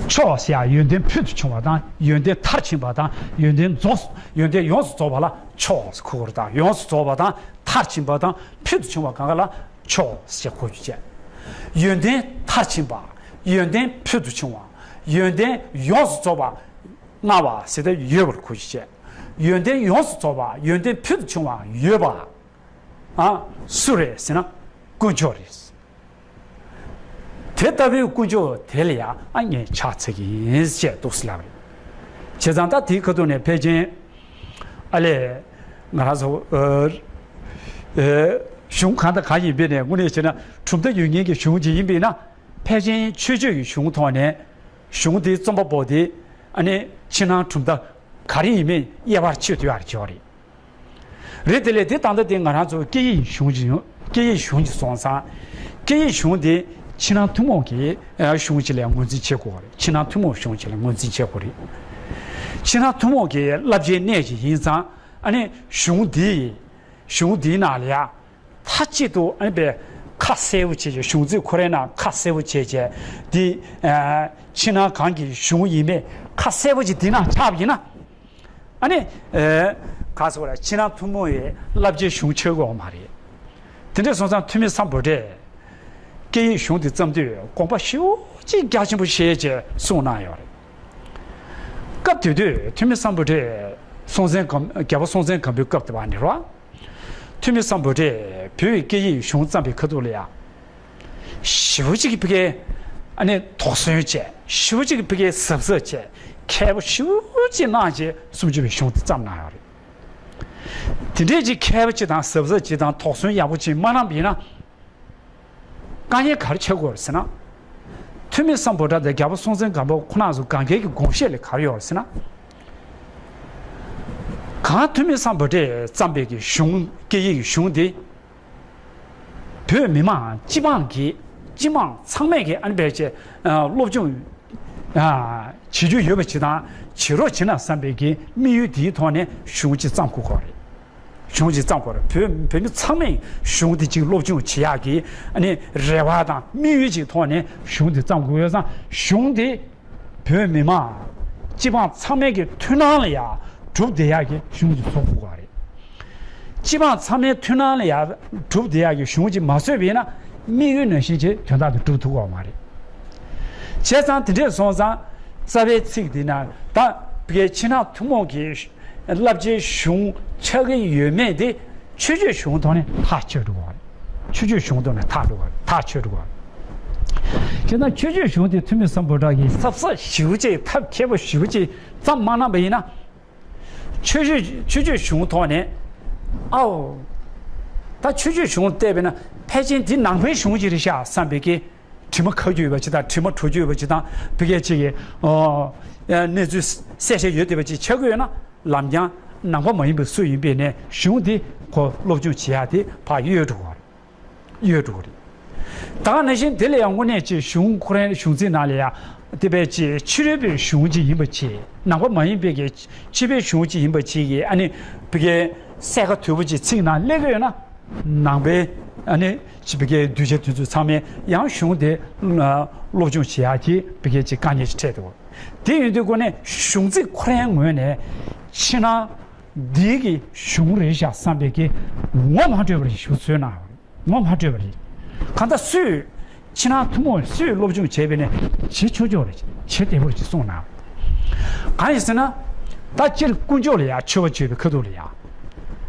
མཆོག་ཟེར་ཡ་ཡོན་ཏན་ཕུལ་དུ་བྱུང་བ་དང་། ཡོན་ཏན་མཐར་ཕྱིན་པ་དང་། ཡོན་ཏན་རྫོགས། ཡོན་ཏན་ཡོངས་སུ་རྫོགས་པ་ལ་མཆོག་ཟེར་གོ་དགོས་རེད། ད་ཡོངས་སུ་རྫོགས་པ་དང་མཐར་ཕྱིན་པ་དང་ཕུལ་དུ་བྱུང་བ་གང་ག་ལ་མཆོག་ཟེར་གོ་རྒྱུ་བྱས། ཡོན་ཏན་མཐར་ཕྱིན་པ། ཡོན་ཏན་ཕུལ་དུ་བྱུང་བ། ཡོན་ཏན་ཡོངས་སུ་རྫོགས་པ་མངའ་བ་ཟེར་ཏེ་ཡོད་པར་གོ་རྒྱུ་བྱས། ཡོན་ཏན་ཡོངས་སུ་རྫོགས་པ། ཡོན་ཏན་ཕུལ་དུ་བྱུང་བ་ཡོད་པ། ཨ། སུ་རེད་ཟེར་ན་དཀོན་མཆོག་རེད། དེ་ལྟ་བུའི་དཀོན་མཆོག་དེ་ལ་ཡང་ཨ་ངས་ཕྱག་འཚལ་གྱི་ཡིན་ཞེས་འདུག་སེ་ལབ་རེད། བྱས་ཙང་ད་དེའི་ཁ་ཐུག་ནས་ཕལ་ཆེར་ཨ་ལས་ང་རང་ཚོ་ཨ་ཨ་གཞུང་གང་དང་གང་ཡིན་པའི་ནས་དངོས་གནས་བྱས་ན་གྲུབ་མཐའ་ཡོད་མཁན་གྱི་གཞུང་ཅིག་ཡིན་པས་ན། ཕལ་ཆེར་ཆོས་སྤྱོད་ཀྱི་གཞུང་ཐོག་ནས་གཞུང་དེའི་རྩོམ་པ་པོ་དེ་ཨ་ནི་ཕྱི་ནང་གྲུབ་མཐའ་ག་རེ་ཡིན་མིན་དབྱེ་བ་ཕྱེ་ཐུབ་ཡག་ཅིག་ཡོད་རེད། རེད། དེ་ལས་དེ་ད་ལྟ་དེ་ང་རང་ཚོ་སྐད་ཡིག་གཞུང་ཅིག་ཡོད། སྐད་ཡིག་གཞུང་ཅིག་སོང་ཙང་། སྐད་ཡིག་གཞུང་དེ་ཕྱི་ནང་ཐུན་མོང་གི་ཨ་གཞུང་ཅིག་ལ་ངོས་འཛིན་བྱེད་དགོས་པ་རེད། ཕྱི་ནང་ཐུན་མོང་གཞུང་ཅིག་ལ་ངོས་འཛིན་བྱེད་དགོས་རེད། ཕྱི་ནང་ཐུན་མོང་གི་བསླབ་བྱའི་གནས་ཅིག་ཡིན་ཙང་། ཨ་ནི་གཞུང་འདི་གཞུང་འདིའི་ནང་ལ་ཡ་མཐའ་གཅིག་ཏུ་ཨ་ནི་པའི་ཁ་གསལ་པོ་བྱས་བྱས། གཞུང་ཚིག་ཁོ་རའི་ནང་ཁ་གསལ་པོ་བྱས་བྱས་འདི་ཨ་ཕྱི་ནང་གང་གི་གཞུང་ཡིན་མིན་ཁ་གསལ་པོ་ཅིག་འདི་ནང་ཆགས་པ་ཡིན་ན། ཨ་ནི་ཨེ་ག་ཟེར་བ་རེད། ཕྱི་ནང་ཐུན་མོང་བའི་བསླབ་བྱའི་གཞུང་ཆགས་ཀྱི་ཡོད་མ་རེད། དེ་འདྲ་སོང་ཙང་ཐོན་མི་སམ་བྷོ་ཊས་སྐད་ཡིག་གཞུང་དེ་བརྩམས་དུས་དགོངས་པ་ཞེ་པོ་ཅིག་རྒྱ་ཆེན་པོ་བཞེས་བྱས་གསུངས་གནང་ཡོད་རེད། སྐབས་དེ་དུས་ཐོན་མི་སམ་བྷོ་ཊས་སྲོང་བཙན་སྒམ་རྒྱལ་པོ་སྲོང་བཙན་སྒམ་པོའི་སྐབས་དེ་བ་ནས་རེད་བ། ཐོན་མི་སམ་བྷོ་ཊས་བོད་ཀྱི་སྐད་ཡིག་གཞུང་བརྩམས་པའི་ཁ་ཐུག་ལ་ཡ། ཞེ་པོ་ཅིག་གི་ཕ་གིའི་ ཨ་ནི་དོགས་ཟོན་བྱས། ཞེ་པོ་ཅིག་ཕ་གིའི་གཟབ་གཟབ་བྱས། མཁས་པོ་ཞེ་པོ་ཅིག་གནང་བྱས་སུམ་ཅུ་པའི་གཞུང་དེ་བརྩམས་གནང་ཡོད་རེད། དེ་འདྲས་ཅིག་མཁས་པོ་ཅིག་དང་གཟབ་གཟབ་ཅིག་དང་དོགས་ཟོན་ཡག་པོ་ཅིག་མ་གནང་བ་ཡིན་ན། དཀའ་ངལ་ག་རེ་ཆགས་ཀྱི་ཡོད་རེད་ཟེར་ན། ཐོན་མི་སམ་བྷོ་ཊ་དང་རྒྱལ་པོ་སྲོང་བཙན་སྒམ་པོ་ཁོ་རང་ཚོ་སྒང་གའི་གི་དགོངས་བཞེད་ལ་ག་རེ་ཡོད་རེད་ཟེར་ན། གང་ཐོན་མི་སམ་བྷོ་ཊས་བརྩམས་པའི་གི་གཞུང་། སྐད་ཡིག་གི་གཞུང་དེ། བོད་མི་མང་སྤྱི་འབངས་ཀྱི། སྤྱི་དམངས་ཚང་མས་ཀྱི་ཨ་ནི་ཕལ་ཆེར་སློབ་སྦྱོང་བྱེད་རྒྱུ་ཡོད་པ་ཅིག་དང་བྱེད་རོགས་བྱེད་ན་བསམ་པའི་གི་དམིགས་ཡུལ་དེའི་ཐོག་ནས་གཞུང་ཅིག་བརྩམས་དགོས་ཀྱི་རེད། གཞུང་ཅིག་བརྩམས་དགོས་རེད། བོད་བོད་མི་ཚང་མས་གཞུང་དེ་ཅིག་སློབ་སྦྱོང་བྱེད་ཡག་གི་ཨ་ནི་རེ་བ་དང་དམིགས་ཡུལ་ཅིག་ཐོག་ནས་གཞུང་དེ་བརྩམས་དགོས་ཡོད་ཙང་། གཞུང་དེ་བོད་མི་མང་སྤྱི་འབངས་ཚང་མའི་གི་མཐུན་སྣང་ལ་ཡ་གྲུབ་བསྡད་ཡག་གི་གཞུང་ཅིག་བཟོ་དགོས་ཀྱི་རེད། སྤྱི་འབངས་ཚང་མའི་མཐུན་སྣང་ལ་ཡ་གྲུབ་བསྡད་ཡག་གི་གཞུང་ཅིག་མ་བཟོས་པ་ཡིན་ན། དམིགས་ཡུལ་ནང་བཞིན་ཅིག་དོན་དག་དེ་འགྲུབ་ཐུབ་ཀྱི་ཡོད་མ་རེད། བྱས་ཙང་དེ་འདྲས་སོང་ཙང་། རྩ་བའི་ཚིག་འདི་ན་ད་ཕ་གིའི་ཕྱི་ནང་ཐུན་མོང་གི་བསླབ་བྱའི་གཞུང་ཆགས་ཀྱི་ཡོད་མེད་དེ་ཆོས་སྤྱོད་གཞུང་ཐོག་ནས་ཐག་ཆོད་འགྲོ་གི་རེད། ཆོས་སྤྱོད་གཞུང་ཐོག་ནས་ཐག་འགྲོ་གི་རེད། ཐག་ཆོད་འགྲོ་གི་རེད། བྱས་ཙང་ཆོས་སྤྱོད་གཞུང་དེ་ཐོན་མི་སམ་བྷོ་ཊ་གིས་གཟབ་གཟབ་ཞེ་པོ་ཅིག་ཐབས་མཁས་པོ་ཞེ་པོ་ཅིག་བརྩམས་མ་གནང་བ་ཡིན་ན། ཆོས་སྤྱོད་ཆོས་སྤྱོད་གཞུང་ཐོག་ནས། ཨའོ། ད་ཆོས་སྤྱོད་གཞུང་བལྟས་པས་ན་ཕལ་ཆེར་འདི་ནང་པའི་གཞུང་ཅིག་རེད་ཤག་བསམ་པའི་གི་དྲི་མ་ཁ་རྒྱུ་ཡོད་པ་ཅིག་དང་། དྲི་མ་བྲོ་རྒྱུ་ཡོད་པ་ཅིག་དང་། ཕ་གི་ཅིག་གི་ཨོ། གནས་ཚུལ་གསལ་བཤད་ཡོད་བསྡད་པ་ཅིག་ཆགས་ཀྱི་ཡོད་ན། ལམ་རྐྱང་ནང་པ་མ་ཡིན་པ་སུ་ཡིན་པས་ནས་གཞུང་འདི་ཁོ་སློབ་སྦྱོང་བྱེད་ཡག་དེ་ཕར་གཡོལ་འགྲོ་གི་རེད། གཡོལ་འགྲོ་གི་རེད། ད་ག་ནང་བཞིན་དེ་ལ་ཡང་དངོས་གནས་ཅིག་གཞུང་ཁོ་རང་གཞུང་ཚིག་ནང་ལ་ཡང་དེ་བས་ཅིག་ཕྱི་རོལ་པའི་གཞུང་ཅིག་ཡིན་པ་ཅིག། ནང་པ་མ་ཡིན་པའི་གི་ཕྱི་པའི་གཞུང་ཅིག་ཡིན་པ་ཅིག་གིས་ཨ་ནི་ཕ་གིའི་གསལ་ཁ་དོད་པོ་ཅིག་ཚིག་ནང་སླེབས་ཀྱི་ཡོད་ན། ནང་པའི་ཨ་ནི་ཕ་གིའི་གདུལ་བྱ་དེ་ཚོ་ཚང་མས་ཡང་གཞུང་དེ་སློབ་སྦྱོང་བྱེད་ཡག་གི་ཕ་གིའི་ཅིག་དཀའ་ངལ་ཅིག་འཕྲད་འདུག། དེ་ཡིན་དུས་ཁོ་ནས་གཞུང་ཚིག་ཁོ་རའི་ངོས་ནས་ཕྱི་ནང་འདི་གི་གཞུང་རེད་ཤག་བསམ་པའི་གི་ངོ་མ་འཕྲོད་པ་རེད་ཞུ་ཚོད་ན། ངོ་མ་འཕྲོད་པ་རེད། གང་ལྟར་སུས་ཕྱི་ནང་ཐུན་མོང་སུས་སློབ་སྦྱོང་བྱས་པས་ནས་བྱེད་ཆོག་ཆོག་རེད། བྱེད་བདེ་པོ་རེད་ཅེས་གསུངས་གནང་། གང་ཡིན་ཟེར་ན། ད་སྤྱིར་དཀོན་མཆོག་ལ་ཡང་མཆོད་པ་བརྗོད་པའི་ཁ་ཐུག་ལ་ཡང་།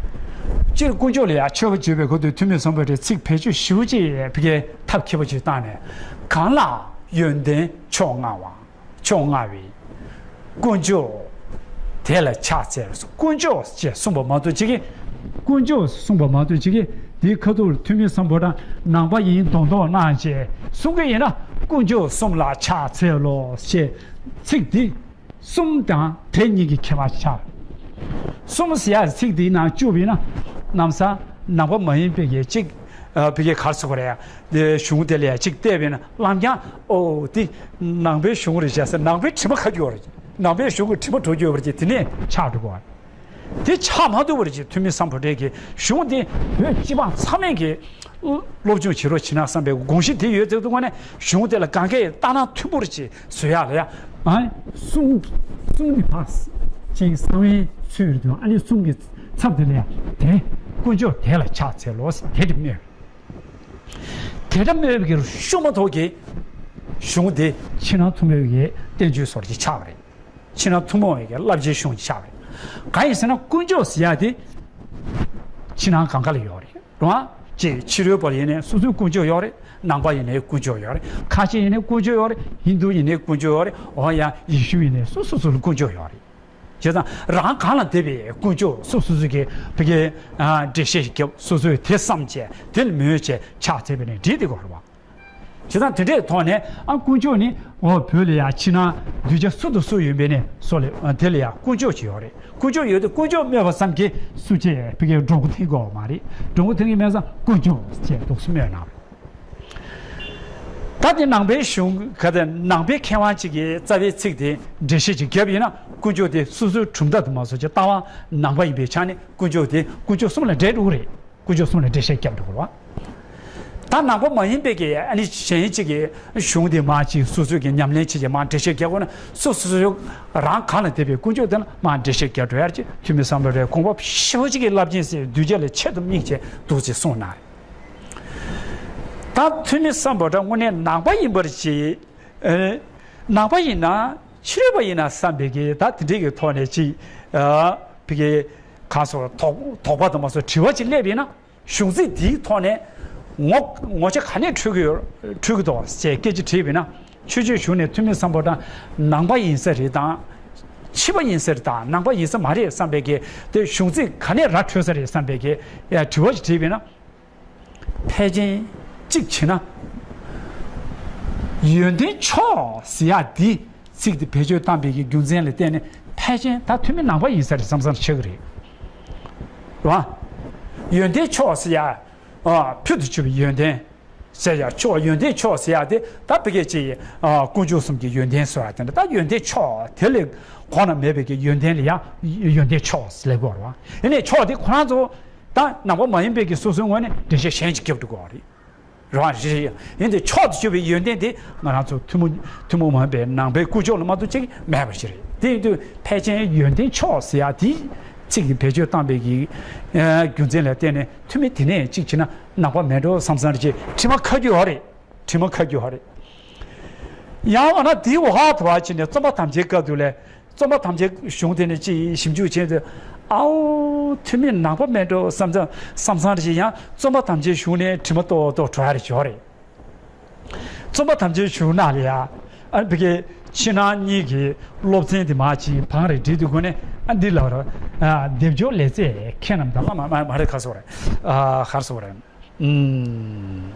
སྤྱིར་དཀོན་མཆོག་ལ་ཡང་མཆོད་པ་བརྗོད་པའི་ཁ་ཐུག་ཐོན་མི་སམ་བྷོ་ཊས་ཚིག་བེད་སྤྱོད་ཞེ་པོ་ཅིག་ཕ་གིའི་ཐབས་མཁས་པོ་ཅིག་བཏང་ནས། གང་ལ་ཡོན་ཏན་མཆོག་མངའ་བ། མཆོག་མངའ་བའི་དཀོན་མཆོག་དེ་ལ་ཕྱག་འཚལ་ལོ། དཀོན་མཆོག་ཅེས་གསུངས་པ་མ་གཏོགས་ཅིག་གིས། དཀོན་མཆོག་གསུངས་པ་མ་གཏོགས་ཅིག་གིས་དེའི་ཁ་ཐུག་ཐོན་མི་སམ་བྷོ་ཊ་ནང་པ་ཡིན་མདོག་མདོག་གནང་བྱས་གསུང་གི་ཡིན་ན། དཀོན་མཆོག་གསུམ་ལ་ཕྱག་འཚལ་ལོ་ཞེས་ཚིག་འདི་གསུམ་དང་དེ་གཉིས་ཀྱི་ཁྱད་པར་ཆགས། གསུམ་ཟེར་ཡག་ཚིག་འདིའི་ནང་བཅུག་པ་ཡིན་ན། གནམ་ས་ནང་པ་མ་ཡིན་པའི་གི་གཅིག་ཨ། ཕ་གིའི་གར་སོ་གོ་རེད་ཡ། དེ་གཞུང་དེ་ལ་ཡ་གཅིག་བལྟས་པས་ན་ལམ་རྐྱང་། ཨོ། དེ་ནང་པའི་གཞུང་རེད་བྱས་ཟེར། ནང་པའི་དྲི་མ་ཁ་རྒྱུ་བ་རེད། ནང་པའི་གཞུང་གི་དྲི་མ་བྲོ་རྒྱུ་བ་རེད། དེ་ནས་ཆགས་འགྲོ་གོ། དེ་ཆགས་མ་ཐུབ་པ་རེད་ཅེས་ཐོན་མི་སམ་བྷོ་ཊས་ཀྱི་གཞུང་དེ་བོད་སྤྱི་འབངས་ཚང་མས་ཀྱི་སློབ་སྦྱོང་བྱེད་རོགས་བྱེད་ན་བསམ་པའི་དགོངས་གཞི་དེ་ཡོད་ཚད་དུ་ནས་གཞུང་དེ་ལ་གང་གས་ལྟ་ན་མཐུན་པོ་རེད་ཅེས་བཟོ་ཡག་ལ་ཡ། ཨ། གསུང་གསུང་གི་ཕར་ཅིག་གསང་བའི་ཚུལ་རེད་དུ། ཨ་ནི་གསུང་གི་ཚབ་དེ་ལ་ཡ་དེ་དཀོན་མཆོག་དེ་ལ་ཕྱག་འཚལ་ལོ་ཟེར་དེ་འདྲ་སྨོས། དེ་འདྲ་སྨོས་པའི་གི་ཤུགས་མ་ཐོག་གི་གཞུང་དེ་ཕྱི་ནང་ཐུན་མོང་གི་བསྟན་བཅོས་སོགས་ཀྱི་ཆགས་པ་རེད། ཕྱི་ནང་ཐུན་མོང་བའི་གི་བསླབ་བྱའི་གཞུང་ཆགས་པ་རེད། གང་ཡིན་ཟེར་ན་དཀོན་མཆོག་ཟེར་ཡག་དེ་ཕྱི་ནང་གང་ག་ལ་ཡོད་རེད། རང་ཅེས་ཕྱི་རོལ་པ་ཡིན་ནའི་སོ་སོའི་དཀོན་མཆོག་ཡོད་རེད། ནང་པ་ཡིན་ནའི་དཀོན་མཆོག་ཡོད་རེད། ཁ་ཆེ་ཡིན་ནའི་དཀོན་མཆོག་ཡོད་རེད། ཧིན་དུ་ཡིན་ནའི་དཀོན་མཆོག་ཡོད་རེད། འོ་ཡ་ཡེ་ཤུ་ཡིན་ནའི་སོ་སོ་སོ་ལ་དཀོན་མཆོག་ཡོད་རེད། བྱས་ཙང་རང་གང་ལ་དད་པའི་དཀོན་མཆོག་སོ་སོ་སོ་གི་ཕ་གི་ཨ་འགྲེལ་བཤད་ཞིག་བརྒྱབ། སོ་སོས་དེ་བསམ་བྱས་དེ་ལ་མོས་བྱས་ཕྱག་འཚལ་བས་ནས་འགྲིག་དེ་གོ་རེད་བ། བྱས་ཙང་དེ་འདྲའི་ཐོག་ནས་ཨ་དཀོན་མཆོག་ནི་འོ་བོད་ལ་ཡ་ཕྱི་ནང་གདུལ་བྱ་སུ་དང་སུ་ཡོད་པའི་ནས་སོ་ལ་དེ་ལ་ཡ་དཀོན་མཆོག་ཅིག་ཡོད་རེད། དཀོན་མཆོག་ཡོད་དུས་དཀོན་མཆོག་སྨོས་པ་ཙམ་གྱིས་སུ་ཅིག་ཕ་གི་འགྲོ་མགོ་འཐེན་དགོས་བ་མ་རེད། འགྲོ་མགོ་འཐེན་གྱི་མེད་ཙང་དཀོན་མཆོག་ཅེས་འདུག་སེ་སྨོས་གནང་བ་རེད། ད་དེ་ནང་པའི་གཞུང་ག་དེ་ནང་པའི་མཁས་དབང་གཅིག་གིས་རྩ་བའི་ཚིག་དེ་འགྲེལ་བཤད་ཅིག་བརྒྱབ་ཡིན་ན། དཀོན་མཆོག་དེ་སོ་སོའི་གྲུབ་མཐའ་དུ་མ་སོགས་ཀྱི་ལྟ་བ་ནང་པ་ཡིན་པའི་ཆ་ནས་དཀོན་མཆོག་དེ་དཀོན་མཆོག་གསུམ་ལ་འགྲེལ་འགྲོ་གི་རེད། དཀོན་མཆོག་གསུམ་ལ་འགྲེལ་བཤད་བརྒྱབ་འགྲོ་གི་རེད་བ། ད་ནང་པ་མ་ཡིན་པའི་གི་ཨ་ནི་གཞན་གཅིག་གིས་གཞུང་དེ་མར་ཅིག་སོ་སོའི་གི་ཉམས་ལེན་བྱེད་ཀྱི་མར་འགྲེལ་བཤད་བརྒྱབ་དགོས་ན། སོ་སོ་སོ་རང་གང་ལ་དད་པའི་དཀོན་མཆོག་དེ་ལ་མར་འགྲེལ་བཤད་བརྒྱབ་འགྲོ་ཡ་ཅིག་ཐོན་མི་སམ་བྷོ་ཊའི་དགོངས་པ་ཞེ་པོ་ཅིག་གི་རླབས་ཆེན་ཟེར་གདུལ་བྱ་ལ་ཆེད་དུ་དམིགས་བྱས་འདུག་ཅེས་གསུངས་གནང་། ད་ཐོན་མི་སམ་བྷོ་ཊ་དངོས་གནས་ནང་པ་ཡིན་པར་བྱེད། ཨེ། ནང་པ་ཡིན་ན་ཕྱི་རོལ་པ་ཡིན་ན་བསམ་པའི་གི་ད་དེ་འདྲའི་གི་ཐོག་ནས་ཅིག་ཨ། ཕ་གི་གང་སོགས་དོགས་དོགས་པ་དང་མ་སོགས་དྲི་བ་ཅིག་སླེབས་ཡིན་ན། གཞུང་ཚིག་འདིའི་ཐོག་ནས་ངོ་ངོ་ཆ་ག་ནས་འཕྲོད་ཀྱི་ཡོད། འཕྲོད་ཀྱི་འདུག་ཅེས་སྐད་ཆ་དྲིས་པ་ཡིན་ན། ཆོས་སྤྱོད་གཞུང་ནས་ཐུ་མི་སམ་བྷོ་ཊ་ནང་པ་ཡིན་ས་རེད་དང་། ཕྱི་པ་ཡིན་ས་རེད་དང་ནང་པ་ཡིན་ས་མ་རེད་བསམ་པའི་གི་དེ་གཞུང་ཚིག་ག་ནས་ར་འཕྲོད་ས་རེད་བསམ་པའི་གི་དྲི་བ་ཞིག་དྲིས་པས་ན། ཕལ་ཆེར་གཅིག་བྱས་ན། ཡོན་ཏན་མཆོག་ཟེར་ཡག་འདི་ཚིག་འདི་བེད་སྤྱོད་བཏང་པའི་གི་རྒྱུ་མཚན་ལ་བརྟེན་ནས་ཕལ་ཆེར་ད་ཐུ་མི་ནང་པ་ཡིན་ས་རེད་བསམ་བསམ་ཆགས་ཀྱི་རེད། རེད་བ། ཡོན་ཏན་མཆོག་ཟེར་ཡག་ཨ། ཕུལ་དུ་ཕྱིན་པའི་ཡོན་ཏན་ཟེར་ཡག་མཆོག་ཡོན་ཏན་མཆོག་ཟེར་ཡག་དེ་ད་ཕ་གི་ཅིག་ཨ། དཀོན་མཆོག་གསུམ་གྱི་ཡོན་ཏན་ཟེར་བ་དེ་འདྲ། ད་ཡོན་ཏན་མཆོག་དེ་ལས་གོང་ན་མེད་པའི་གི་ཡོན་ཏན་ལ་ཡང་ཡོན་ཏན་མཆོག་ཟེར་ལབ་དགོས་རེད་བ། ཡིན་ནའི་མཆོག་དེ་ཁོ་རང་ཚོ་ད་ནང་པ་མ་ཡིན་པའི་གི་སོ་སོའི་ངོས་ནས་འགྲེལ་བཤད་གཞན་ཅིག་རྒྱབ་འགྲོ་དགོས་རེད། རེད་བ། རེད། ཡིན་ཏེ་མཆོག་ཏུ་གྱུར་པའི་ཡོན་ཏན་དེ་ང་རང་ཚོ་ཐུན་མོང་ཐུན་མོང་མ་ཡིན་པའི་ནང་པའི་དཀོན་མཆོག་ལ་མ་གཏོགས་ཅིག་མེད་པ་ཞིག་རེད། དེ་ཡིན་དུས་ཕལ་ཆེར་ཡོན་ཏན་མཆོག་ཟེར་ཡག་དེ་ཚིག་གི་བེད་སྤྱོད་བཏང་པའི་གི་ཨ། རྒྱུ་མཚན་ལ་བརྟེན་ནས་ཐུ་མི་དེ་ནས་གཅིག་བྱས་ན་ནང་པ་མེད་འགྲོ་བསམ་བསམ་རེ་བྱེད། དྲི་མ་ཁ་རྒྱུ་ཡོད་རེད། དྲི་མ་ཁ་རྒྱུ་ཡོད་རེད། ཡང་འོ་ན་དེའི་འོག་ཧ་ཐུ་བ་ཕྱིན་ནས་རྩོམ་པ་ཐམས་ཅད་སྐབས་དུས་ལས་རྩོམ་པ་ཐམས་ཅད་གཞུང་དེ་ནས་ཅིག་ཞིབ་འཇུག་བྱས་ཏེ། ཨའོ་ཐུ་མི་ནང་པ་མེད་འགྲོ་བསམ་བསམ་བསམ་བསམ་རེ་བྱེད། ཡང་རྩོམ་པ་ཐམས་ཅད་གཞུང་ནས་དྲི་མ་ཏོག་ཏོག་འགྲོ་ཡ་རེ་ཡོད་རེད། རྩོམ་པ་ཐམས་ཅད་གཞུང་ནང་ལ་ཡ། ཨ་ནི་ཕ་གི་ཕྱི་ནང་གཉིས་ཀྱི་སློབ་ཚན་དེ་མར་ཅིག་བང་རེ་བསྒྲིགས་དུས་སྒོ་ནས་ཨ་འདི་ལ་ར། ཨ་སྡེབ་སྦྱོར་ལེགས་མཛེས་མཁས་རྣམས་དང་། ཨ་མ་མ་མ་རེད། ག་རེ་ཟེར་དགོས་རེད། ཨ་ག་རེ་ཟེར་དགོས་རེད། ཨུམ།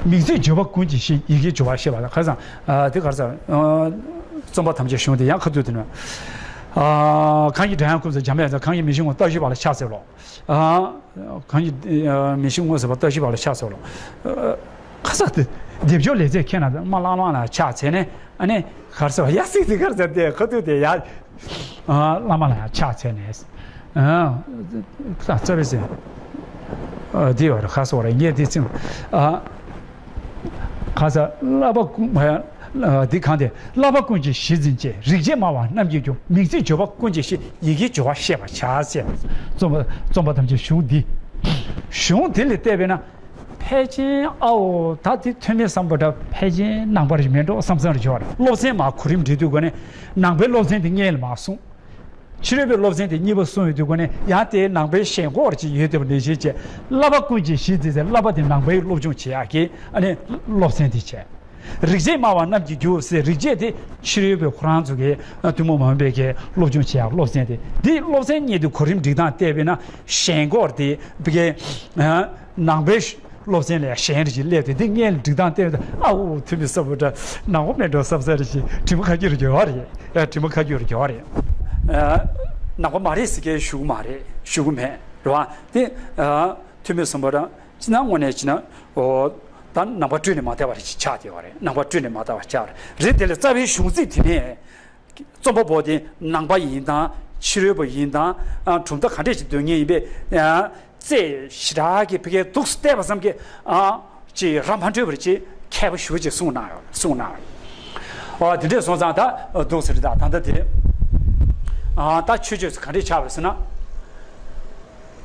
མིང་ཚིག་བརྗོད་པ་ཀུན་གྱིས་ཤེས། ཡི་གེ་སྦྱོར་བ་ཤེས་པ་དང་། ག་རེ་ཟེར། ཨ་དེ་ག་རེ་ཟེར། ཨ་རྩོམ་པ་ཐམས་ཅད་གཞུང་དེ་ཡང་ཁ་ཐུག་དེ་ནས། ཨ་གང་གིས་སྒྲ་དབྱངས་ཀུན་ཏུ་འཇམ་པའི་ཚལ། གང་གིས་མི་ཤེས་ངོ་ལྟ་ཞིབ་པ་ལ་ཕྱག་འཚལ་ལོ། ཨ། གང་གིས་ཨ་མི་ཤེས་ངོ་ཟེར་བ་ལྟ་ཞིབ་པ་ལ་ཕྱག་འཚལ་ལོ། ཨ་ཁ་ས་དེ་སྡེབ་སྦྱོར་ལེགས་མཛེས་མཁས་རྣམས་དང་། མ་བླ་མ་ལ་ཕྱག་འཚལ་ནས། ཨ་ནི་ག་རེ་ཟེར་བ། ཡ་སྲིད་དེ་ག་རེ་ཟེར་དེ་ཁ་ཐུག་དེ་ཡ། ཨ་བླ་མ་ལ་ཡ་ཕྱག་འཚལ་ནས། ཨ་ས་རྩ་བའི་ཟེར། ཨ་དེ་བར་ག་རེ་ཟེར་བ་རེད། ངས་དེ་ཚིག་ཨ། ག་ས་བསླབ་པ་ཀུན། ཨ་འདི་གང་དེ། བསླབ་པ་ཀུན་གྱི་གཞི་འཛིན་བྱེད། རིག་བྱེད་སྨྲ་བ་རྣམས་ཀྱི་རྒྱུ། མིང་ཚིག་སྦྱོར་བ་ཀུན་གྱི་གཞི། ཡི་གེ་སྦྱོར་བ་ཤེས་པར་བྱ་ཟེར། རྩོམ་པ་རྩོམ་པ་ཐམས་ཅད་གཞུང་འདི། གཞུང་དེ་ལ་བལྟས་པས་ན། ཕལ་ཆེར་ཨའོ་ད་དེ་ཐོན་མི་བསམ་པ་འདྲ་ཕལ་ཆེར་ནང་པ་རིགས་མེད་འགྲོ་བསམ་བསམ་རེ་བྱུང་བ་རེད། སློབ་ཚན་མར་གོ་རིམ་སྒྲིག་དུས་སྒོ་ནས་ནང་པའི་སློབ་ཚན་དེ་སྔོན་ལ་མར་གསུངས། ཕྱི་རོལ་པའི་སློབ་ཚན་དེ་གཉིས་པ་གསུངས་ཡོད་དུས་སྒོ་ནས་ཡང་དེའི་ནང་པའི་ཞེན་ཁོག་ཅིག་ཡོད་བསྡད་པ་ནང་བཞིན་བྱས། བསླབ་པ་ཀུན་གྱི་གཞི་འཛིན་ཟེར། བསླབ་པ་དེ་ནང་པའི་སློབ་སྦྱོང་བྱེད་ཡག་གི་ཨ་ནི་སློབ་ཚན་དེ་བྱས། རིག་བྱེད་སྨྲ་བ་རྣམས་ཀྱི་རྒྱུ་ཟེར། རིག་བྱེད་དེ་ཕྱི་རོལ་པའི་ཁོ་རང་ཚོ་གི་ཐུན་མོང་མ་ཡིན་པའི་གི་སློབ་སྦྱོང་བྱེད་ཡག་སློབ་ཚན་དེ། འདི་སློབ་ཚན་གཉིས་དེ་གོ་རིམ་སྒྲིག་སྟངས་བལྟས་པས་ན་ཞེན་ཁོག་དེ་བི་གའི་ནང་པའི་སློབ་ཚན་ལ་ཡང་ཞེན་རེ་ཞིག་སླེབས་ཏེ། འདི་སྔོན་ལ་སྒྲིག་སྟངས་བལྟས་པས་ན། ཨ་འུ་ཐུ་མི་བསམ་པ་འདྲ་ནང་པ་མེད་འགྲོ་བསམ་ས་རེ་ཞིག་དྲི་མ་ཁ་རྒྱུ་རེ་རྒྱོ་བ་རེད། ཨ་དྲི་མ་ཁ་རྒྱུ་རེ་རྒྱོ་བ་རེད། ཨ་ནང་པ་མ་རེད་ཟེར་མཁན་ཞུ་གི་མ་རེད། ཞུ་གི་མེད་རེད་བ། དེ་ཨ་ཐུ་མི་བསམ་པ་འདྲ། སྤྱིར་ན་དངོས་གནས་བྱས་ན། ཨོ། ད་ནང་པ་སྤྲོས་ནས་མ་དར་བ་ཞིག་ཆགས་བསྡད་པ་རེད། ནང་པ་སྤྲོས་ནས་མ་དར་བ་ཆགས་རེད། རེད། དེ་ལས་རྩ་བའི་གཞུང་ཚིག་དེ་ནས་རྩོམ་པ་པོ་དེ་ནང་པ་ཡིན་དང་ཕྱི་རོལ་པ་ཡིན་དང་། ཨ་གྲུབ་མཐའ་ག་འདྲས་ཞིག་འདོན་མཁན་ཡིན་པས། ཨ་རྩེ་ཞེ་དྲག་གི་ཕ་གིའི་འདུག་སེ་བལྟས་པ་ཙམ་གྱིས། ཨ་ཅིག་ར་མ་འཕྲོད་པར་ཅིག་མཁས་པ་ཞེ་པོ་ཅིག་གསུངས་གནང་ཡོད། གསུངས་གནང་ཡོད། ཨ་དེ་འདྲས་སོང་ཙང་ད་འདུག་སེ་རེད། ད་ད་ལྟ་དེ། ཨ་ད་ཆོས་ཆོས་སུ་ག་འདྲས་ཆགས་པ་ཟེར་ན།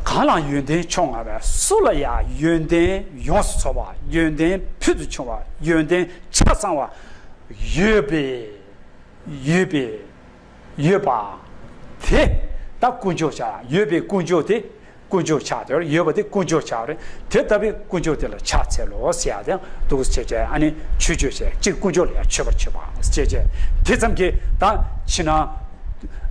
གང་ལ་ཡོན་ཏན་མཆོག་མངའ་བའི། སུ་ལ་ཡང་ཡོན་ཏན་ཡོངས་སུ་ཚོགས་པ། ཡོན་ཏན་ཕུལ་དུ་བྱུང་བ། ཡོན་ཏན་ཆ་ཚང་བ་ཡོད་པའི། ཡོད་པའི། ཡོད་པ། དེ་ད་དཀོན་མཆོག་ཆགས། ཡོད་པའི་དཀོན་མཆོག་དེ་དཀོན་མཆོག་ཆགས་དེ། ཡོད་པ་དེ་དཀོན་མཆོག་ཆགས་རེད། དེ་ལྟ་བུའི་དཀོན་མཆོག་དེ་ལ་ཕྱག་འཚལ་ལོ་ཟེར་ཡག་དེ་འདུག་སེ་བྱས་བྱས། ཨ་ནི་མཆོད་བརྗོད་བྱས། གཅིག་དཀོན་མཆོག་ལ་ཡང་མཆོད་པར་བྱེད་པ་ཟེར་བྱས་བྱས། དེ་ཙམ་གྱིས་ད་ཕྱི་ནང་།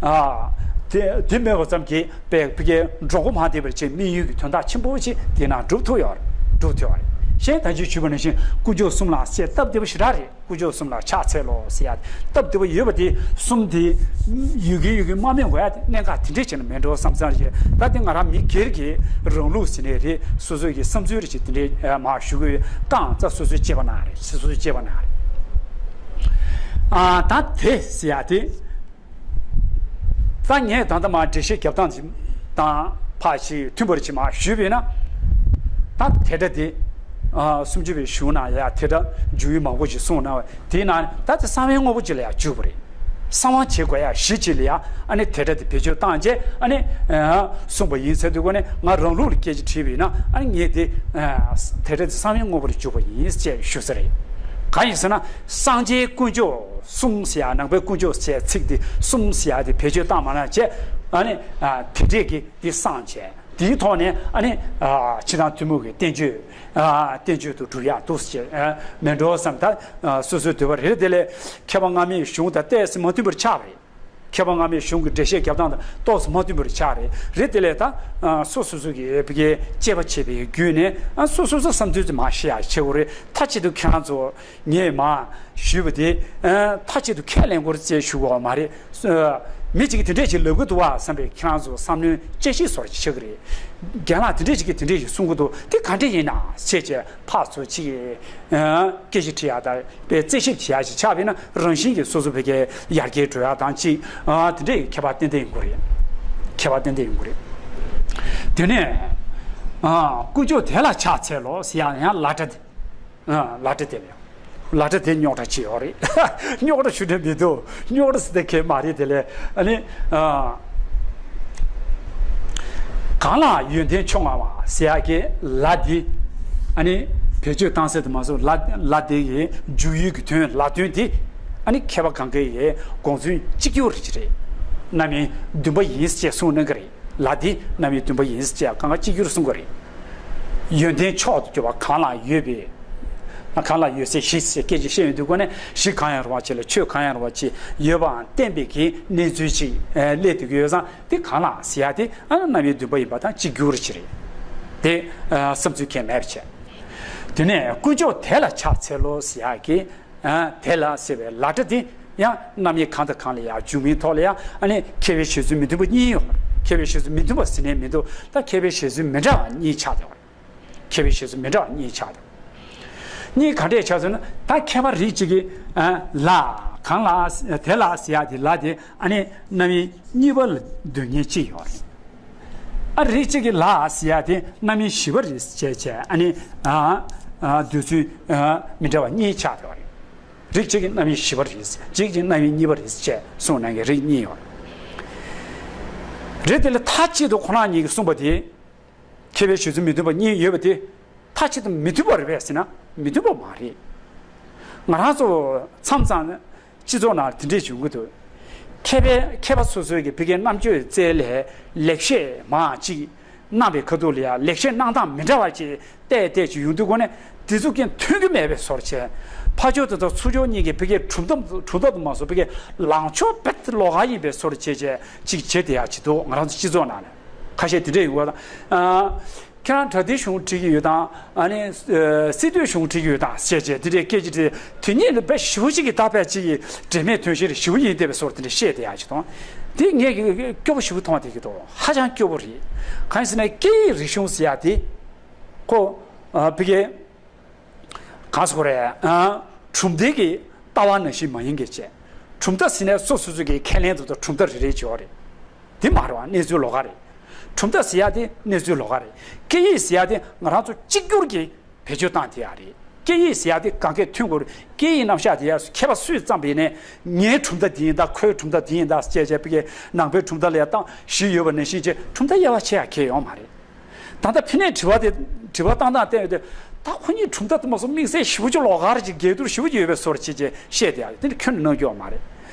ཨ་དེ་དེ་མེད་པ་ཙམ་གྱིས་པའི་ཕ་གིའི་འགྲོ་སྒོ་མང་བདེ་བར་བྱེད་དམིགས་ཡུལ་གྱི་དོན་དག་ཆེན་པོ་ཞིག་དེ་ནང་འགྲུབ་ཐུབ་ཡོད་རེད། འགྲུབ་ཐུབ་ཡོད་རེད། གཞན་ད་ཅི་ཞུས་པ་ནང་བཞིན་དཀོན་མཆོག་གསུམ་ལ་ཟེར་སྟབས་བདེ་པོ་ཞེ་དྲག་རེད། དཀོན་མཆོག་གསུམ་ལ་ཕྱག་འཚལ་ལོ་ཟེར་ཡག་སྟབས་བདེ་པོ་ཡོད་པ་དེ། གསུམ་དེ་ཡོད་གི་ཡོད་གི་མ་སྨོས་དགོས་ཡག་གནད་འགག་དེ་འདྲས་བྱས་ན་མེད་འགྲོ་བསམ་བསམ་རེད། ད་དེ་ང་རང་མི་སྒེར་གྱི་རང་ལུགས་ཟེར་ནའི་རེད། སོ་སོའི་གི་བསམ་ཚུལ་རེ་ཞིག་དེ་འདྲས་མར་ཞུ་གི་ཡོད། རྐང་ཚ་སོ་སོའི་དཔྱད་པ་ནང་རེད། སོ་སོའི་དཔྱད་པ་ནང་རེད། ཨ་ད་དེ་ཟེར་ཡག་དེ། ད་ངས་ད་ལྟ་མར་འགྲེལ་བཤད་རྒྱབ་སྟངས་ཅིག་དང་ཕར་ཞིག་མཐུན་པར་ཅིག་མར་ཞུས་པས་ན། ད་དེ་འདྲ་དེ། ཨ་སུམ་ཅུ་པའི་གཞུང་ནང་ཡང་དེ་འདྲ་འཇུག་ཡུལ་མང་པོ་ཞིག་གསུངས་གནང་བ་དེའི་ནང་ད་དེ་གསང་བའི་དངོས་པོ་ཅིག་ལ་ཡང་འཇུག་པ་རེད། གསང་བ་བྱེད་དགོས་ཡག་གཞི་ཅིག་ལ་ཡང་ཨ་ནི་དེ་འདྲ་དེ་བེད་སྤྱོད་བཏང་བྱས། ཨ་ནི་ཨ་གསུངས་པ་ཡིན་ཟེར་དུས་སྒོ་ནས་ང་རང་ལུགས་ལ་སྐད་ཆ་དྲིས་པ་ཡིན་ན། ཨ་ནི་ངས་དེ་ཨ་དེ་འདྲ་དེ་གསང་བའི་དངོས་པོ་ལ་འཇུག་པ་ཡིན་ཅེས་ཞུ་ས་རེད། གང་ཡིན་ཟེར་ན། སངས་རྒྱས་དཀོན་མཆོག་གསུམ་ཟེར་ཡག་ནང་པའི་དཀོན་མཆོག་ཟེར་ཚིག་འདི་གསུམ་ཟེར་ཡག་དེ་བེད་སྤྱོད་བཏང་མ་གནང་བྱས། ཨ་ནི་ཨ་དེ་འདྲས་ཀྱི་འདི་གསང་བྱས། དེའི་ཐོག་ནས་ཨ་ནི་ཕྱི་ནང་ཐུན་མོང་གི་བསྟན་བཅོས། བསྟན་བཅོས་དུ་འགྲོ་ཡག་འདུག་ཟེར་མེད་འགྲོ་བསམ། ད་སོ་སོའི་འདོད་པ་རེད། དེ་ལས་མཁས་པ་སྔ་མའི་གཞུང་དང་ཏོག་ཙམ་མ་མཐུན་པར་ཆགས་པ་རེད། མཁས་པ་སྔ་མའི་གཞུང་གི་འགྲེལ་བཤད་རྒྱབ་སྟངས་དང་ཏོག་ཙམ་མ་མཐུན་པར་ཆགས་རེད། རེད། དེ་ལས་ད་སོ་སོ་སོ་གི་བི་གའི་དཔྱད་པ་བྱས་པའི་བརྒྱུད་ནས་སོ་སོ་སོ་བསམ་ཚུལ་ཙམ་མ་བཤད་ཡག་བྱེད་དགོས་རེད། མཐའ་གཅིག་ཏུ་ཁྱེད་རང་ཚོ་ངས་མ་ཞུས་པ་དེ་མཐའ་གཅིག་ཏུ་ཁས་ལེན་དགོས་རེད་ཅེས་ཞུ་དགོས་པ་མ་རེད། མི་གཅིག་གིས་དེ་འདྲས་ཅིག་ལབ་གི་འདུག་བ་བསམ་པའི་ཁྱེད་རང་ཚོ་བསམ་བློའི་དཔྱད་གཞི་བཟོ་འདྲ་ཅིག་ཆགས་ཀྱི་རེད། རྒན་ལགས་དེ་འདྲས་ཅིག་གིས་དེ་འདྲས་ཅིག་གསུང་གི་འདུག་དེ་ག་འདྲས་ཡིན་ན་ཟེར་བྱས་ཕར་ཚུར་ཅིག་སྐད་ཆ་དྲི་ཡག་དང་དཔེ་རྩད་ཞིབ་བྱེད་ཡག་ཅིག་ཆགས་པས་ན་རང་བཞིན་གྱིས་སོ་སོ་བི་གའི་ཡར་རྒྱས་འགྲོ་ཡག་དང་ཅིག་དེ་འདྲས་ཁྱད་པར་ཏན་ཏན་ཡོང་གི་རེད། ཁྱད་པར་ཏན་ཏན་ཡོང་གི་རེད། དེ་ནས་ཀུན་སྤྱོད་དེ་ལ་ཕྱག་འཚལ་ལོ་ཟེར་ཡག་ཡང་ལ་སྒྲ་དེ། ལ་སྒྲ་དེ་ལ་ཡང་ལ་སྒྲ་དེ་རྙོག་དྲ་ཅིག་ཡོད་རེད། རྙོག་དྲ་ཞུ་འདོད་མི་འདུག་རྙོག་དྲ་ཟེར་དེ་གས་མ་རེད། དེ་ལས་ཨ་ནི་གང་ལ་ཡོན་ཏན་མཆོག་མངའ་བ་ཟེར་ཡག་གི་ལ་དེ་ཨ་ནི་བེད་སྤྱོད་བཏང་ས་དུ་མ་སོང་། ལ་ལ་དེ་གི་འཇུག་ཡུལ་གྱི་དོན་ལ་དོན་དེ་ཨ་ནི་མཁས་པ་གང་གའི་ཡི་དགོངས་ཚུལ་གཅིག་གྱུར་རེད། རྣམ་དབྱེ་བདུན་པ་ཡིན་ཅེས་གསུངས་གནང་གི་རེད། ལ་དེ་རྣམ་དབྱེ་བདུན་པ་ཡིན་ཅེས་གང་ག་གཅིག་གྱུར་གསུང་གི་རེད། ཡོན་ཏན་མཆོག་ཏུ་གྱུར་པ་གང་ལ་ཡོད་པའི། གང་ལ་ཡོད་ཚད་གཞི་ཟེར་སྐད་ཆ་བཤད་ཡོང་དུས་སྒོ་ནས་གཞི་གང་ཡང་རུང་བ་ཅིག་ལ་ཆོས་གང་ཡང་རུང་བ་ཅིག་ཡོད་པའང་བསྟན་པའི་གི་གནས་ཚུལ་ཅིག་སླེབས་བསྡད་ཀྱི་ཡོད་ཙང་དེ་གང་ལ་ཟེར་ཡ་དེ་ཨ་ནི་རྣམ་དབྱེ་བདུན་པ་ཡིན་པ་དང་གཅིག་གྱུར་ཅིག་རེད། དེ་བསམ་ཚུལ་གང་མེད་པ་བྱས། དེ་ནས་ཀུན་སྤྱོད་དེ་ལ་ཕྱག་འཚལ་ལོ་ཟེར་ཡ་གི་དེ་ལ་ཟེར་བའི་ལ་སྒྲ་དེ་ཡང་རྣམ་དབྱེ་གང་དང་གང་ལ་ཡང་འཇུག་མིན་ཐོག་ལ་ཡང་ཨ་ནི་མཁས་པའི་བཞེད་ཚུལ་མི་མཐུན་པ་གཉིས་ཡོད། མཁས་པའི་བཞེད་ཚུལ་མི་མཐུན་པ་ཟེར་ནས་མི་འདུག་ད་མཁས་པའི་བཞེད་ཚུལ་མི་འདྲ་བ་གཉིས་ཆགས་ཡོད། མཁས་པའི་བཞེད་ཚུལ་མི་འདྲ་བ་གཉིས་ཆགས་ཡོད། གཉིས་ག་འདྲས་ཆགས་ཟེར་ན། ད་མཁས་པ་རིགས་གཅིག་གིས་ལ་གང་ལ་དེ་ལ་ཟེར་ཡ་དེ་ལ་དེ་ཨ་ནི་རྣམ་དབྱེ་གཉིས་པ་ལ་འདོད་མཁན་གཅིག་ཡོད་རེད། ཨ་རིགས་གཅིག་གིས་ལ་ཟེར་ཡ་དེ་རྣམ་དབྱེ་བཞི་པ་རེད་ཅེས་བྱས་ཨ་ནི་འདོད་ཚུལ་མི་འདྲ་བ་གཉིས་ཆགས་ཡོད་རེད། རིགས་གཅིག་གིས་རྣམ་དབྱེ་བཞི་པ་རེད། གཅིག་གིས་རྣམ་དབྱེ་གཉིས་པ་རེད་ཅེས་གསུངས་གནང་མཁན་རིགས་གཉིས་ཡོད་རེད། དེ་ལ་མཐའ་གཅིག་ཏུ་ཁོ་རང་གཉིས་ཀྱིས་གསུངས་པ་དེ། མཁས་པའི་བཞེད་ཚུལ་མི་མཐུན་པ་གཉིས་ཡོད་པ་དེ་མཐའ་གཅིག་ཏུ་མི་མཐུན་པ་རེད་པས་ཟེར་ན་མི་མཐུན་པ་མ་རེད། ང་རང་ཚོ་མཚམས་མཚམས་སྤྱི་ཚོགས་ནང་དེ་འདྲས་བྱུང་གི་འདུག་མཁས་པའི་མཁས་པ་སོ་སོའི་གི་ཕ་གིའི་རྣམ་དཔྱོད་རྩལ་ལས་ལེགས་བཤད་མང་ཅིག་གནང་བའི་ཁ་ཐུག་ལ་ཡང་ལེགས་བཤད་གནང་སྟངས་མི་འདྲ་བ་ཅིག་བལྟས་བལྟས་ཅིག་ཡོང་དུས་སྒོ་ནས་དེ་ཚོ་གི་མཐུན་གྱི་མེད་པའི་བཟོ་འདྲ་བྱས། ཕར་ཕྱོགས་དེ་དང་ཚུར་ཕྱོགས་གཉིས་ཀྱི་ཕ་གིའི་གྲུབ་མཐའ་གྲུབ་མཐའ་དུ་མ་སོང་ཕ་གིའི་ལངས་ཕྱོགས་རྦད་དེ་ལོགས་ཀ་ཡིན་པའི་བཟོ་འདྲ་བྱས་བྱས་ཅིག་བྱེད་བསྡད་ཡག་ཅིག་འདུག་ང་རང་ཚོ་སྤྱི་ཚོགས་ནང་ནས་ཁ་ཤས་དེ་འདྲས་ཡོང་གི་ཡོད་དང་། ཁྱེད་རང་དྲ་ཐའི་གཞུང་ཁྲིད་ཀྱི་ཡོད་དང་ཨ་ནི་སི་ཏུའི་གཞུང་ཁྲིད་ཀྱི་ཡོད་དང་ཟེར་བྱས་དེ་འདྲའི་སྐད་ཆ་དྲིས། དེ་གཉིས་ནི་དཔེ་ཞེ་པོ་ཅིག་གི་ད་དཔེ་ཅིག་གི་འབྲེལ་མེད་དོན་གཞིར་ཞེ་པོ་ཡིན་བསྡད་པའི་བཟོ་འདྲ་དེ་འདྲ་བཤད་བསྡད་ཡག་ཅིག་དང་། དེ་ངས་ཀྱི་སྐྱོ་པོ་ཞེ་པོ་མཐོང་བསྡད་ཀྱི་འདུག་ཧ་ཅང་སྐྱོ་པོ་རེད། གང་ཡིན་ཟེར་ན་སྐད་ཡིག་རིག་གཞུང་ཟེར་ཡག་དེ་ཁོ་ཨ་ཕ་གིའི་གང་ཟེར་དགོས་རེད། ཨ་གྲུབ་མཐའ་གི་ལྟ་བ་ནང་བཞིན་མ་ཡིན་གྱི་བྱས། གྲུབ་མཐའ་ཟེར་ནས་སོ་སོ་སོ་གི་ཁས་ལེན་དུ་གྲུབ་མཐའ་རེ་རེ་བྱས་པ་རེད། དེ་མ་རེད་བ། གནས་ཚུལ་ལོགས་ཀ་རེད། གྲུབ་མཐའ་ཟེར་ཡག་དེ་གནས་ཚུལ་ལོགས་ཀ་རེད། སྐད་ཡིག་ཟེར་ཡག་དེ་ང་རང་ཚོ་གཅིག་གྱུར་གྱི་བེད་སྤྱོད་བཏང་བསྡད་ཡག་རེད། སྐད་ཡིག་ཟེར་ཡག་དེ་གང་གས་མཐུན་དགོས་རེད། སྐད་ཡིག་རྣམ་གཞག་དེ་ཡག་མཁས་པ་སུས་བརྩམས་པ་ཡིན་ནའི་ངའི་གྲུབ་མཐའ་འདི་ཡིན་ད་ཁོའི་གྲུབ་མཐའ་འདི་ཡིན་ད་ཅེས་བྱས་ཕ་གིའི་ནང་པའི་གྲུབ་མཐའ་ལ་ཡ་བཏང་བཞི་ཡོད་པ་ནང་བཞིན་བྱས་གྲུབ་མཐའ་དབྱེ་བ་ཕྱེ་ཡག་གང་ཡང་ཡོད་མ་རེད། ད་ལྟ་ཕ་གིའི་དྲི་བ་དེ་དྲི་བ་བཏང་སྟངས་བལྟས་ཡོང་དུས་ད་ཁོ་གཉིས་གྲུབ་མཐའ་དེ་མ་སོང་དམིགས་བསལ་ཞེ་པོ་ཅིག་ལོགས་ཀ་རེད་ཅིག་འགལ་འདུ་ཞེ་པོ་ཅིག་ཡོད་པའི་བཟོ་འདྲ་བྱས་བྱས་བཤད་བསྡད་ཡག་དེ་འདྲ་ཁྱོན་ནས་གནང་རྒྱུ་ཡོད་མ་རེད།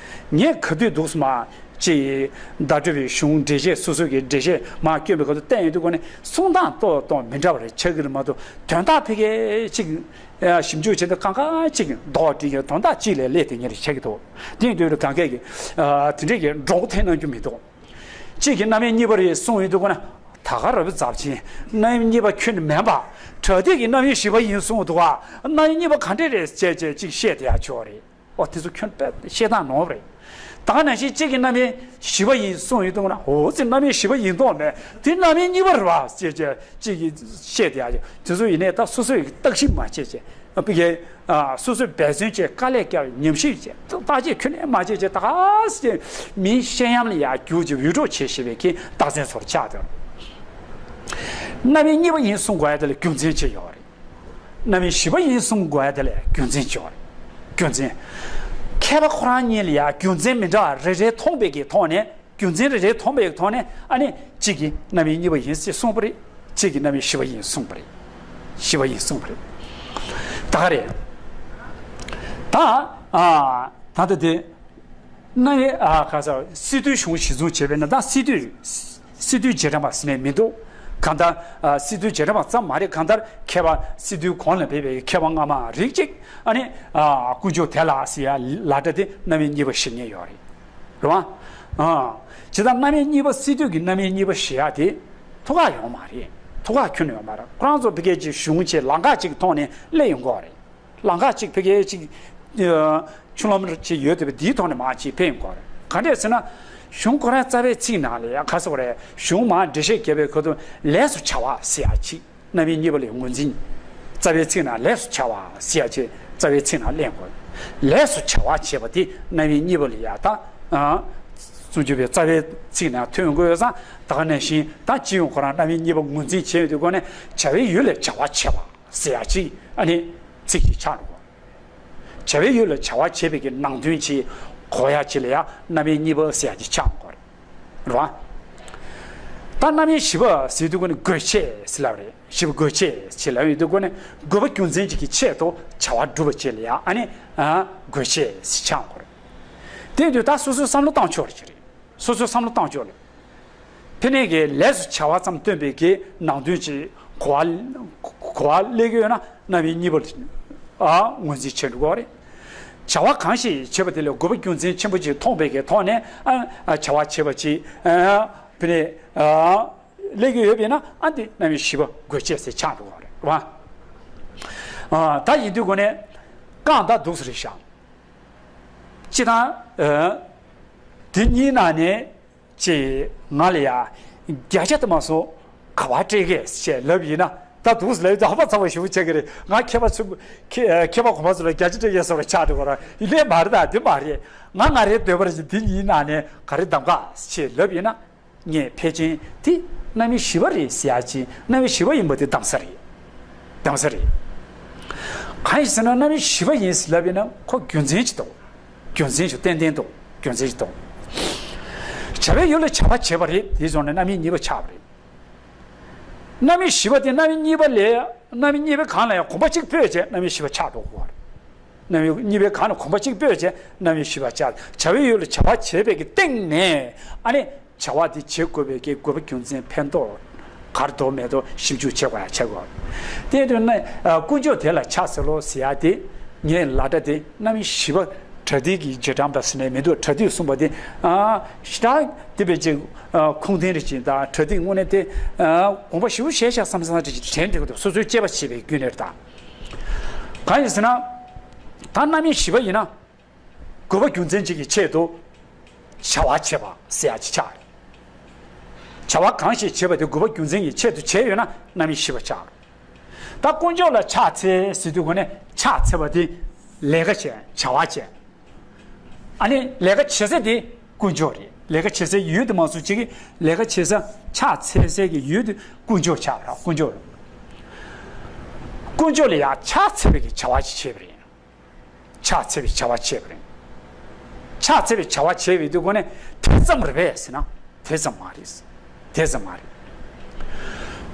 ངས་ག་དུས་འདུག་སེ་མར་ཅིག་བརྡ་སྤྲོད་པའི་གཞུང་འགྲེལ་བཤད་སོ་སོ་གི་འགྲེལ་བཤད་མར་བསྐྱོན་པའི་སྐབས་སུ་བལྟས་ཡོང་དུས་སྒོ་ནས་གསུང་སྟངས་ཏོག་ཏོག་མི་འདྲ་བ་རེ་ཆགས་ཀྱི་རེད་མ་གཏོགས་དོན་དག་ཕ་གིའི་ཅིག་ཞིབ་འཇུག་བྱས་ཏེ་གང་ག་ཅིག་རྡོག་སྒྲིལ་གྱི་དོན་དག་ཅིག་ལ་སླེབས་བསྡད་མཁན་རེ་ཆགས་ཀྱི་འདུག་དེ་ཡིན་དུས་གང་གས་ཀྱི་དེ་འདྲས་ཀྱི་འགྲོ་སྒོ་འཐེན་གནང་རྒྱུ་མི་འདུག་གཅིག་གིས་རྣམ་དབྱེ་གཉིས་པ་རེད་གསུངས་ཡོང་དུས་སྒོ་ནས་ད་ག་ར་བའི་ཚབས་ཆེན་རྣམ་དབྱེ་གཉིས་པ་ཁྱོན་ནས་མིན་པ་དྲ་ཐིག་གི་རྣམ་དབྱེ་བཞི་པ་ཡིན་གསུངས་འདུག་ག་རྣམ་དབྱེ་གཉིས་པ་ག་འདྲས་རེད་ཅེས་བྱས་ཅིག་བཤད་བསྡད་ཡག་ཆོག་རེད། ཨོ་དེ་ཚོ་ཁྱོན་དཔེ་བཤད་སྟངས་ནོར་བ་རེད། ད་ག་ནང་བཞིན་གཅིག་གིས་རྣམ་དབྱེ་བཞི་པ་ཡིན་གསུངས་ཡོང་དུས་སྒོ་ནས་འོ་ཙི་རྣམ་དབྱེ་བཞི་པ་ཡིན་མདོག་མེད་དེ་རྣམ་དབྱེ་གཉིས་པ་རེད་བ་ཅེས་བྱས་ཅིག་བཤད་བསྡད་ཡག་ཆོག་དེ་ཚོ་ཡིན་ནའི་ད་སོ་སོས་བརྟག་ཞིབ་མ་བྱས་བྱས། ཨ་ཕ་གིའི་ཨ་སོ་སོས་འབད་བརྩོན་བྱས་དཀའ་ལས་བརྒྱབ་ཉམས་ཞིབ་བྱས་བརྟག་དཔྱད་ཁྱོན་ནས་མ་བྱས་བྱས་ད་ག་སེ་མིའི་བཤད་ཡམ་ལ་ཡར་རྒྱུག་ཅིག་འུད་སྒྲོག་བྱེད་ཤེས་པའི་གི་རྟགས་མཚན་ཚོར་ཆགས་དོན། རྣམ་དབྱེ་གཉིས་པ་ཡིན་གསུང་དགོས་ཡ་དེ་ལ་རྒྱུ་མཚན་ཅིག་ཡོད་རེད། རྣམ་དབྱེ་བཞི་པ་ཡིན་གསུང་དགོས་ཡ་དེ་ལ་རྒྱུ་མཚན་ཅིག་ཡོད་རེད། རྒྱུ་མཚན། མཁས་པ་ཁོ་རང་གཉིས་ལ་ཡ་རྒྱུ་མཚན་མི་འདྲ་བ་རེ་རེ་མཐོང་པའི་གི་ཐོག་ནས། རྒྱུ་མཚན་རེ་རེ་མཐོང་བའི་ཐོག་ནས་ཨ་ནི་གཅིག་གིས་རྣམ་དབྱེ་གཉིས་པ་ཡིན་ཞེས་གསུངས་པ་རེད། གཅིག་གིས་རྣམ་དབྱེ་བཞི་པ་ཡིན་གསུངས་པ་རེད། བཞི་པ་ཡིན་གསུངས་པ་རེད། ད་ག་རེད། ད་ཨ་ད་ལྟ་དེ་རྣམ་དབྱེ་ཨ་ག་ས་སི་ཏུའི་གཞུང་གཞི་བཟུང་བྱས་པས་ན་ད་སི་ཏུའི་སི་ཏུའི་རྗེས་འབྲང་པ་ཟེར་ནས་མི་འདུག་གང་ལྟར་ཨ་སི་ཏུའི་རྗེས་འབྲང་བ་ཙམ་མ་རེད། གང་ལྟར་མཁས་པ་སི་ཏུའི་གོང་ལ་ཕེབས་པའི་མཁས་པ་སྔ་མ་རིགས་གཅིག་ཨ་ནི་ཨ་དཀོན་མཆོག་དེ་ལ་ཟེར་ཡ་ལ་སྒྲ་དེ་རྣམ་དབྱེ་གཉིས་པ་བཞེད་མཁན་ཡོད་རེད། རེད་བ། ཨ་ཇི་ལྟར་རྣམ་དབྱེ་གཉིས་པ་སི་ཏུ་གི་རྣམ་དབྱེ་གཉིས་པ་ཞེས་ཡ་དེ་ཐུགས་ཁག་ཡོད་མ་རེད། ཐུགས་ཁག་ཁྱོན་ནས་ཡོད་མ་རེད། ཁོ་རང་ཚོ་ཕ་གི་ཅིག་གཞུང་ཆེ་ལམ་ཁ་ཅིག་ཐོག་ནས་སླེབས་ཡོང་གི་རེད། ལམ་ཁ་ཅིག་ཕ་གི་ཅིག་ཆུ་ལམ་ཅིག་ཡོད་དེ་བས་དེའི་ཐོག་ནས་མར་ཅིག་ཕེབས་ཡོང་གི་རེད། ག་འདྲས་ཟེར་ན། གཞུང་ཁོ་རང་རྩ་བའི་ཚིག་ནང་ལ་ཡ་ག་ཟེར་བ་རེད། གཞུང་མར་འགྲེལ་བཤད་རྒྱབ་པའི་ཁ་ཐུག་ལས་སུ་བྱ་བ་ཟེར་ཡ་ཅིག་རྣམ་དབྱེ་གཉིས་པ་ལས་ངོས་འཛིན། རྩ་བའི་ཚིག་ནང་ལས་སུ་བྱ་བ་ཟེར་ཡ་ཅིག་རྩ་བའི་ཚིག་ནང་གླེང་དགོས། ལས་སུ་བྱ་བ་བྱེད་པ་དེ་རྣམ་དབྱེ་གཉིས་པ་ལ་ཡ་ད། ཨ་སུམ་ཅུ་པའི་རྩ་བའི་ཚིག་ནང་ཐོན་དགོས་ཙང་ད་ག་ནང་བཞིན་ད་སྤྱི་ཡོངས་ཁོ་རང་རྣམ་དབྱེ་གཉིས་པ་ངོས་འཛིན་བྱས་ཡོད་དུས་སྒོ་ནས་བྱ་བའི་ཡུལ་ལས་བྱ་བ་བྱེད་པ་ཟེར་ཡ་ཅིག་ཨ་ནི་ཚིག་ཅིག་ཆགས་འགྲོ། བྱ་བའི་ཡུལ་ལ་བྱ་བ་བྱེད་པའི་གི་ནང་དོན་ཅིག་གོ་ཡ་ཅིག་ལ་ཡ་རྣམ་དབྱེ་གཉིས་པ་ཟེར་ཡ་ཅིག་ཆགས་འགྲོ་རེད་བ། ད་རྣམ་དབྱེ་བཞི་པ་ཟེར་དུས་སྒོ་ནས་དགོས་ཆེད་ཟེར་ལབ་རེད། བཞི་པ་དགོས་ཆེད་ཅེས་ལབ་ཡོད་དུས་སྒོ་ནས་དགོས་པ་རྒྱུ་མཚན་ཅིག་གི་ཆེད་དུ་བྱ་བ་སྒྲུབ་པ་ཅིག་ལ་ཡ་ཨ་ནི་ཨ་དགོས་ཆེད་ཟེར་ཆགས་འགྲོ་རེད། དེ་དུས་ད་སོ་སོའི་བསམ་བློ་བཏང་ཕྱོགས་རེད། སོ་སོའི་བསམ་བློ་བཏང་ཕྱོགས་ལ། ཕ་གི་ལས་སུ་བྱ་བ་ཙམ་སྟོན་པའི་གི་ནང་དོན་ཅིག་གོ་བ་གོ་བ་སླེབས་ཀྱི་ཡོད་ན་རྣམ་དབྱེ་གཉིས་པ་ཨ་ངོས་འཛིན་བྱེད་འགྲོ་གི་རེད། བྱ་བ་གང་ཞིག་བྱེད་པ་དེ་ལས་དགོས་པ་རྒྱུ་མཚན་ཆེན་པོ་ཅིག་མཐོང་པའི་གི་ཐོག་ནས་ཨ་ཨ་བྱ་བ་བྱེད་པ་ཅིག་ཨ་ཕ་གི་ཨ་སླེབས་ཀྱི་ཡོད་པས་ན་ཨ་འདི་རྣམ་དབྱེ་བཞི་པ་དགོས་ཆེད་ཟེར་ཆགས་འགྲོ་གི་རེད་བ། ཨ་ད་ཡིན་དུས་སྒོ་ནས་རྐང་ད་འདུག་སེ་རེད་ཤག་སྤྱིར་བཏང་། ཨ། དེ་གཉིས་ནང་ནས་ཅིག་ང་ལ་ཡ་བརྒྱ་ཆ་དུ་མ་སོང་ག་བ་སྤྲད་གས་ཞེས་ལབ་ཡིན་ན་ད་འདུག་ལབ་ཡོད་ཧ་པ་ཚ་བ་ཞུ་བྱེད་ཀྱི་རེད། ང་མཁས་པ་ཚོ་མཁས་མཁས་པ་གོང་མ་ཚོ་ལ་བརྒྱ་ཆ་སྤྲད་གས་སོགས་ལ་ཆགས་འགྲོ་གི་ར་ཡིན་ལས་མ་རེད། ད་དེ་མ་རེད། ང་ང་རེའི་འདོད་པ་རེད། དེ་གཉིས་ནང་ནས་ག་རེ་གདམ་ག་ཞེས་ལབ་ཡིན་ན། ངས་ཕལ་ཆེར་དེ་རྣམ་དབྱེ་བཞི་པ་རེད་ཟེར་ཡ་ཅིག་རྣམ་དབྱེ་བཞི་པ་ཡིན་པ་དེ་གདམ་ས་རེད། གདམ་ས་རེད། གང་ཡིན་ཟེར་ན་རྣམ་དབྱེ་བཞི་པ་ཡིན་ཟེར་ལབ་ཡིན་ན་ཁོ་རྒྱུ་མཚན་ཅིག་འདུག་རྒྱུ་མཚན་ཅིག་ཏན་ཏན་འདུག་རྒྱུ་མཚན་ཅིག་འདུག་བྱ་བའི་ཡུལ་ལ་བྱ་བ་བྱེད་པ་རེད། དེ་སོང་ནས་རྣམ་དབྱེ་གཉིས་པ་ཆགས་པ་རེད། རྣམ་དབྱེ་བཞི་པ་དེ་རྣམ་དབྱེ་གཉིས་པ་ལས་རྣམ་དབྱེ་གཉིས་པའི་སྒང་ལ་ཡང་གོམ་པ་གཅིག་སྤོས་བྱས་རྣམ་དབྱེ་བཞི་པ་ཆགས་འགྲོ་གི་རེད། རྣམ་དབྱེ་གཉིས་པའི་སྒང་ལ་གོམ་པ་གཅིག་སྤོས་བྱས་རྣམ་དབྱེ་བཞི་པ་ཆགས། བྱ་བའི་ཡུལ་ལ་བྱ་བ་བྱེད་པའི་གི་སྟེང་ནས་ཨ་ནི། བྱ་བ་དེ་བྱེད་དགོས་པའི་གི་དགོས་པ་རྒྱུ་མཚན་ཕན་ཐོགས་ག་རེ་འདུག་མེད་འདུག་ཞིབ་འཇུག་བྱེད་དགོས་ཡ་བྱེད་དགོས། དེ་དུས་ན་དཀོན་མཆོག་དེ་ལ་ཕྱག་འཚལ་ལོ་ཟེར་ཡ་དེ་ངས་ལ་སྒྲ་དེ་རྣམ་དབྱེ་བཞི་པ་པྲ་ཏི་གི་རྗེས་འབྲང་པ་ཟེར་ནས་མི་འདུག་པྲ་ཏི་གསུངས་པ་དེ་ཞེ་དྲག་དེ་བས་ཅིག་ཁུངས་ལྡན་རེད་ཅིག་ད་པྲ་ཏི་དངོས་གནས་དེ་དགོངས་པ་ཞེ་པོ་བཞེས་ཤག་བསམ་བསམ་རེད་ཅིག་དྲན་འདུག་འདུག་སོ་སོའི་དཔྱད་པ་བྱས་པའི་རྒྱུན་ནས་རེད་ད། གང་ཡིན་ཟེར་ན་ད་རྣམ་དབྱེ་བཞི་པ་ཡིན་ན། དགོས་པ་རྒྱུ་མཚན་གཅིག་གི་ཆེད་དུ་བྱ་བ་བྱེད་པ་ཟེར་ཡ་ཅིག་ཆགས་རེད། བྱ་བ་གང་ཞིག་བྱེད་པ་དེ་དགོས་པ་རྒྱུ་མཚན་གྱི་ཆེད་དུ་བྱས་ཡོད་ན་རྣམ་དབྱེ་བཞི་པ་ཆགས་རེད། ད་དཀོན་མཆོག་ལ་ཕྱག་འཚལ་ཟེར་དུས་སྒོ་ནས་ཕྱག་འཚལ་བ་དེ་ལས་ཀ་བྱས་བྱ་བ་བྱས། ཨ་ནི་ལས་ཀ་བྱེད་ས་དེ་དཀོན་མཆོག་རེད། ལས་ཀ་བྱེད་སའི་ཡུལ་དེ་མ་སོང་ཅིག་གི་ལས་ཀ་བྱེད་ས་ཕྱག་འཚལ་སའི་གི་ཡུལ་དེ་དཀོན་མཆོག་ཆགས་རེད། དཀོན་མཆོག་རེད། དཀོན་མཆོག་ལ་ཡང་ཕྱག་འཚལ་བའི་གི་བྱ་བ་ཅིག་བྱས་པ་རེད། ཕྱག་འཚལ་བའི་བྱ་བ་བྱས་པ་རེད། ཕྱག་འཚལ་བའི་བྱ་བ་བྱས་པའི་དུས་སྒོ་ནས་དེ་ཙམ་རེད་པས་ཟེར་ན་དེ་ཙམ་མ་རེད། དེ་ཙམ་མ་རེད།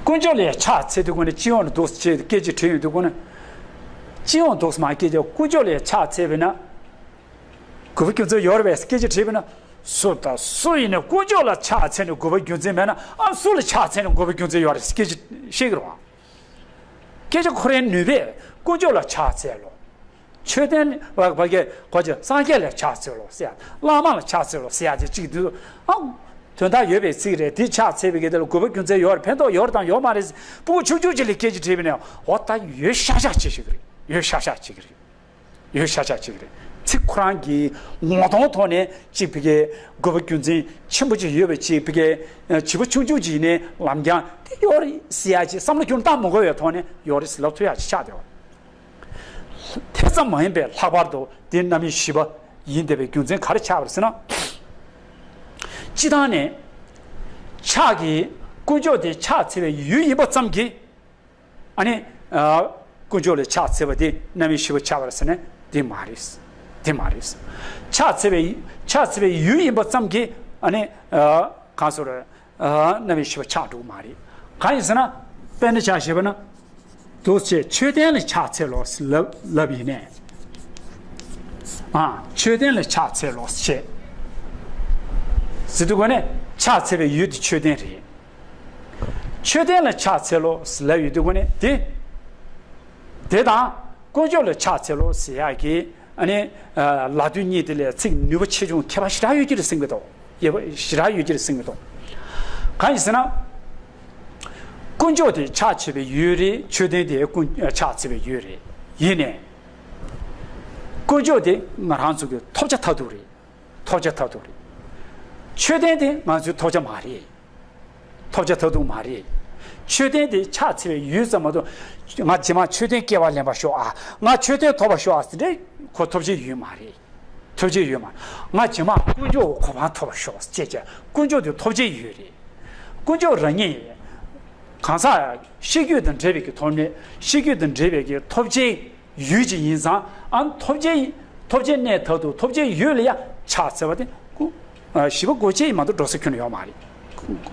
དཀོན་མཆོག་ལ་ཕྱག་འཚལ་དུས་སྒོ་ནས་སྤྱི་ཡོངས་ལ་འདུག་ཅེས་སྐད་ཆ་དྲིས་ཡོང་དུས་སྒོ་ནས། སྤྱི་ཡོངས་འདུག་མ་སྐད་ཆ་དཀོན་མཆོག་ལ་ཕྱག་འཚལ་བས་ན། དགོས་པ་རྒྱུ་མཚན་ཡོད་རེད་པས་སྐད་ཆ་དྲིས་པས་ན། སུ་དང་སུ་ཡིན་ནས་དཀོན་མཆོག་ལ་ཕྱག་འཚལ་ནས་དགོས་པ་རྒྱུ་མཚན་མེད་ན་ཨ་སུ་ལ་ཕྱག་འཚལ་ནས་དགོས་པ་རྒྱུ་མཚན་ཡོད་རེད་སྐད་ཆ་བཤད་ཀྱི་རེད་བ། སྐད་ཆ་ཁོ་རའི་ནུས་པས་དཀོན་མཆོག་ལ་ཕྱག་འཚལ་ལོ། མཆོད་རྟེན་བ་བ་གའི་གོ་ཅི་སངས་རྒྱས་ལ་ཕྱག་འཚལ་ལོ་ཟེར་ཡ། བླ་མ་ལ་ཕྱག་འཚལ་ལོ་ཟེར་ཡ་དེ་གཅིག་འདུག་ཨང་། དོན་དག་ཡོད་པའི་ཚིག་རེད། དེ་ཕྱག་འཚལ་བའི་གི་དེ་ལ་དགོས་པ་རྒྱུ་མཚན་ཡོད་རེད། ཕན་ཐོགས་ཡོད་རེད་དང་ཡོད་མ་རེད། སྤུ་གུ་ཆུང་ཆུང་ཅིག་ལ་སྐད་ཆ་དྲིས་པ་ཡིན་ན་འོ་ད་ཡོད་ཤག་ཤག་ཅིག་ཞིག་རེད། ཡོད་ཤག་ཤག་ཅིག་རེད། ཡོད་ཤག་ཤག་ཅིག་རེད། ཚིག་ཁོ་རང་གི་ངོ་གདོང་ཐོག་ནས་ཅིག་ཕ་གིའི་དགོས་པ་རྒྱུ་མཚན་ཆེན་པོ་ཅིག་ཡོད་པའི་ཅིག་ཕ་གིའི་བྱིས་པ་ཆུང་ཆུང་ཅིག་ཡིན་ནའི་ལམ་རྐྱང་དེ་ཡོད་རེད་ཟེར་ཡ་ཅིག་བསམ་བློ་ཁྱོང་བཏང་མི་དགོས་པའི་ཐོག་ནས་ཡོད་རེད་ཟེར་ལབ་ཐུབ་ཡ་ཅིག་ཆགས་བསྡད་པ། དེ་ཙམ་མ་ཡིན་པའི་ལྷག་པར་དུ་དེ་རྣམ་དབྱེ་བཞི་པ་ཡིན་བསྡད་པའི་རྒྱུ་མཚན་ག་རེ་ཆགས་པ་རེད་ཟེར་ན། སྤྱིར་བཏང་ནས་ཕྱག་གི་དཀོན་མཆོག་དེ་ཕྱག་འཚལ་བའི་ཡུལ་ཡིན་པ་ཙམ་གྱིས། ཨ་ནི། ཨ། དཀོན་མཆོག་ལ་ཕྱག་འཚལ་བ་དེ་རྣམ་དབྱེ་བཞི་པ་ཆགས་པ་རེད་ཟེར་ན་དེ་མ་རེད། དེ་མ་རེད། ཕྱག་འཚལ་བའི་ཕྱག་འཚལ་བའི་ཡུལ་ཡིན་པ་ཙམ་གྱིས་ཨ་ནི། ཨ། གང་ཟེར། ཨ། རྣམ་དབྱེ་བཞི་པ་ཆགས་འགྲོ་གི་མ་རེད། གང་ཡིན་ཟེར་ན། དཔེར་ན་ཆ་བཞག་པ་ན། འདུག་སེ་མཆོད་རྟེན་ལ་ཕྱག་འཚལ་ལོ་ཟེར་ལབ་ལབ་ཡིན་ནས། ཨ། མཆོད་རྟེན་ལ་ཕྱག་འཚལ་ལོ་ཞེས། ཟེར་དུས་སྒོ་ནས་ཕྱག་འཚལ་བའི་ཡུལ་དེ་མཆོད་རྟེན་རེད། མཆོད་རྟེན་ལ་ཕྱག་འཚལ་ལོ་ལབ་ཡོད་དུས་ཀ་ནས་དེ། དེ་དང་དཀོན་མཆོག་ལ་ཕྱག་འཚལ་ལོ་ཟེར་ཡག་གི་ཨ་ནི་ལ་དོན་གཉིས་དེ་ལས་ཚིག་ནུས་པ་ཆེ་ཆུང་ཁྱད་པར་ཞེ་དྲག་ཡོད་ཀྱི་རེད་བསམ་གྱི་འདུག་ཡོད་པ་ཞེ་དྲག་ཡོད་ཀྱི་རེད་བསམ་གྱི་འདུག་གང་ཡིན་ཟེར་ན། དཀོན་མཆོག་དེ་ཕྱག་བྱེད་པའི་ཡུལ་རེད། མཆོད་རྟེན་དེ་དཀོན་ཕྱག་འཚལ་བའི་ཡུལ་རེད། ཡིན་ནའི། དཀོན་མཆོག་དེ་ང་རང་ཚོ་གི་ཐོབ་བྱ་མཐར་ཐུག་རེད། ཐོབ་བྱ་མཐར་ཐུག་རེད། མཆོད་རྟེན་དེ་ང་ཚོའི་ཐོབ་བྱ་མ་རེད། ཐོབ་བྱ་མཐར་ཐུག་མ་རེད། མཆོད་རྟེན་དེ་ཕྱག་འཚལ་བའི་ཡུལ་ཙམ་མ་གཏོགས། ང་རྗེས་མ་མཆོད་རྟེན་སྐལ་བ་ལེན་པར་ཤོག་ཨ། ང་མཆོད་རྟེན་ཐོབ་པར་ཤོག་ཨ་ཟེར་དེ་ཁོ་ཐོབ་བྱའི་ཡུལ་མ་རེད། ཐོབ་བྱའི་ཡུལ་མ། ང་རྗེས་མ་དཀོན་མཆོག་གོ་འཕང་ཐོབ་པར་ཤོག་ཅེས་བྱ། དཀོན་མཆོག་དེ་ཐོབ་བྱའི་ཡུལ་རེད། དཀོན་མཆོག་རང་ཉིད། གང་ཟག་ཤེས་རྒྱུད་དང་འབྲེལ་བའི་གི་ཐོབ་ནས་ཤེས་རྒྱུད་དང་འབྲེལ་བའི་གི་ཐོབ་བྱའི་ཡུལ་ཅིག་ཡིན་ཙང་ཨ་ཐོབ་བྱའི་ཐོབ་བྱའི་གནས་མཐར་ཐུག་ཐོབ་བྱའི་ཡུལ་ལ་ཡ་ཕྱག་འཚལ་བ་དེ་ཀུན། ཞི་བ་དགོས་ཆེད་ཡིན་མ་གཏོགས་འགྲོ་ས་ཁྱོན་ནས་ཡོད་མ་རེད།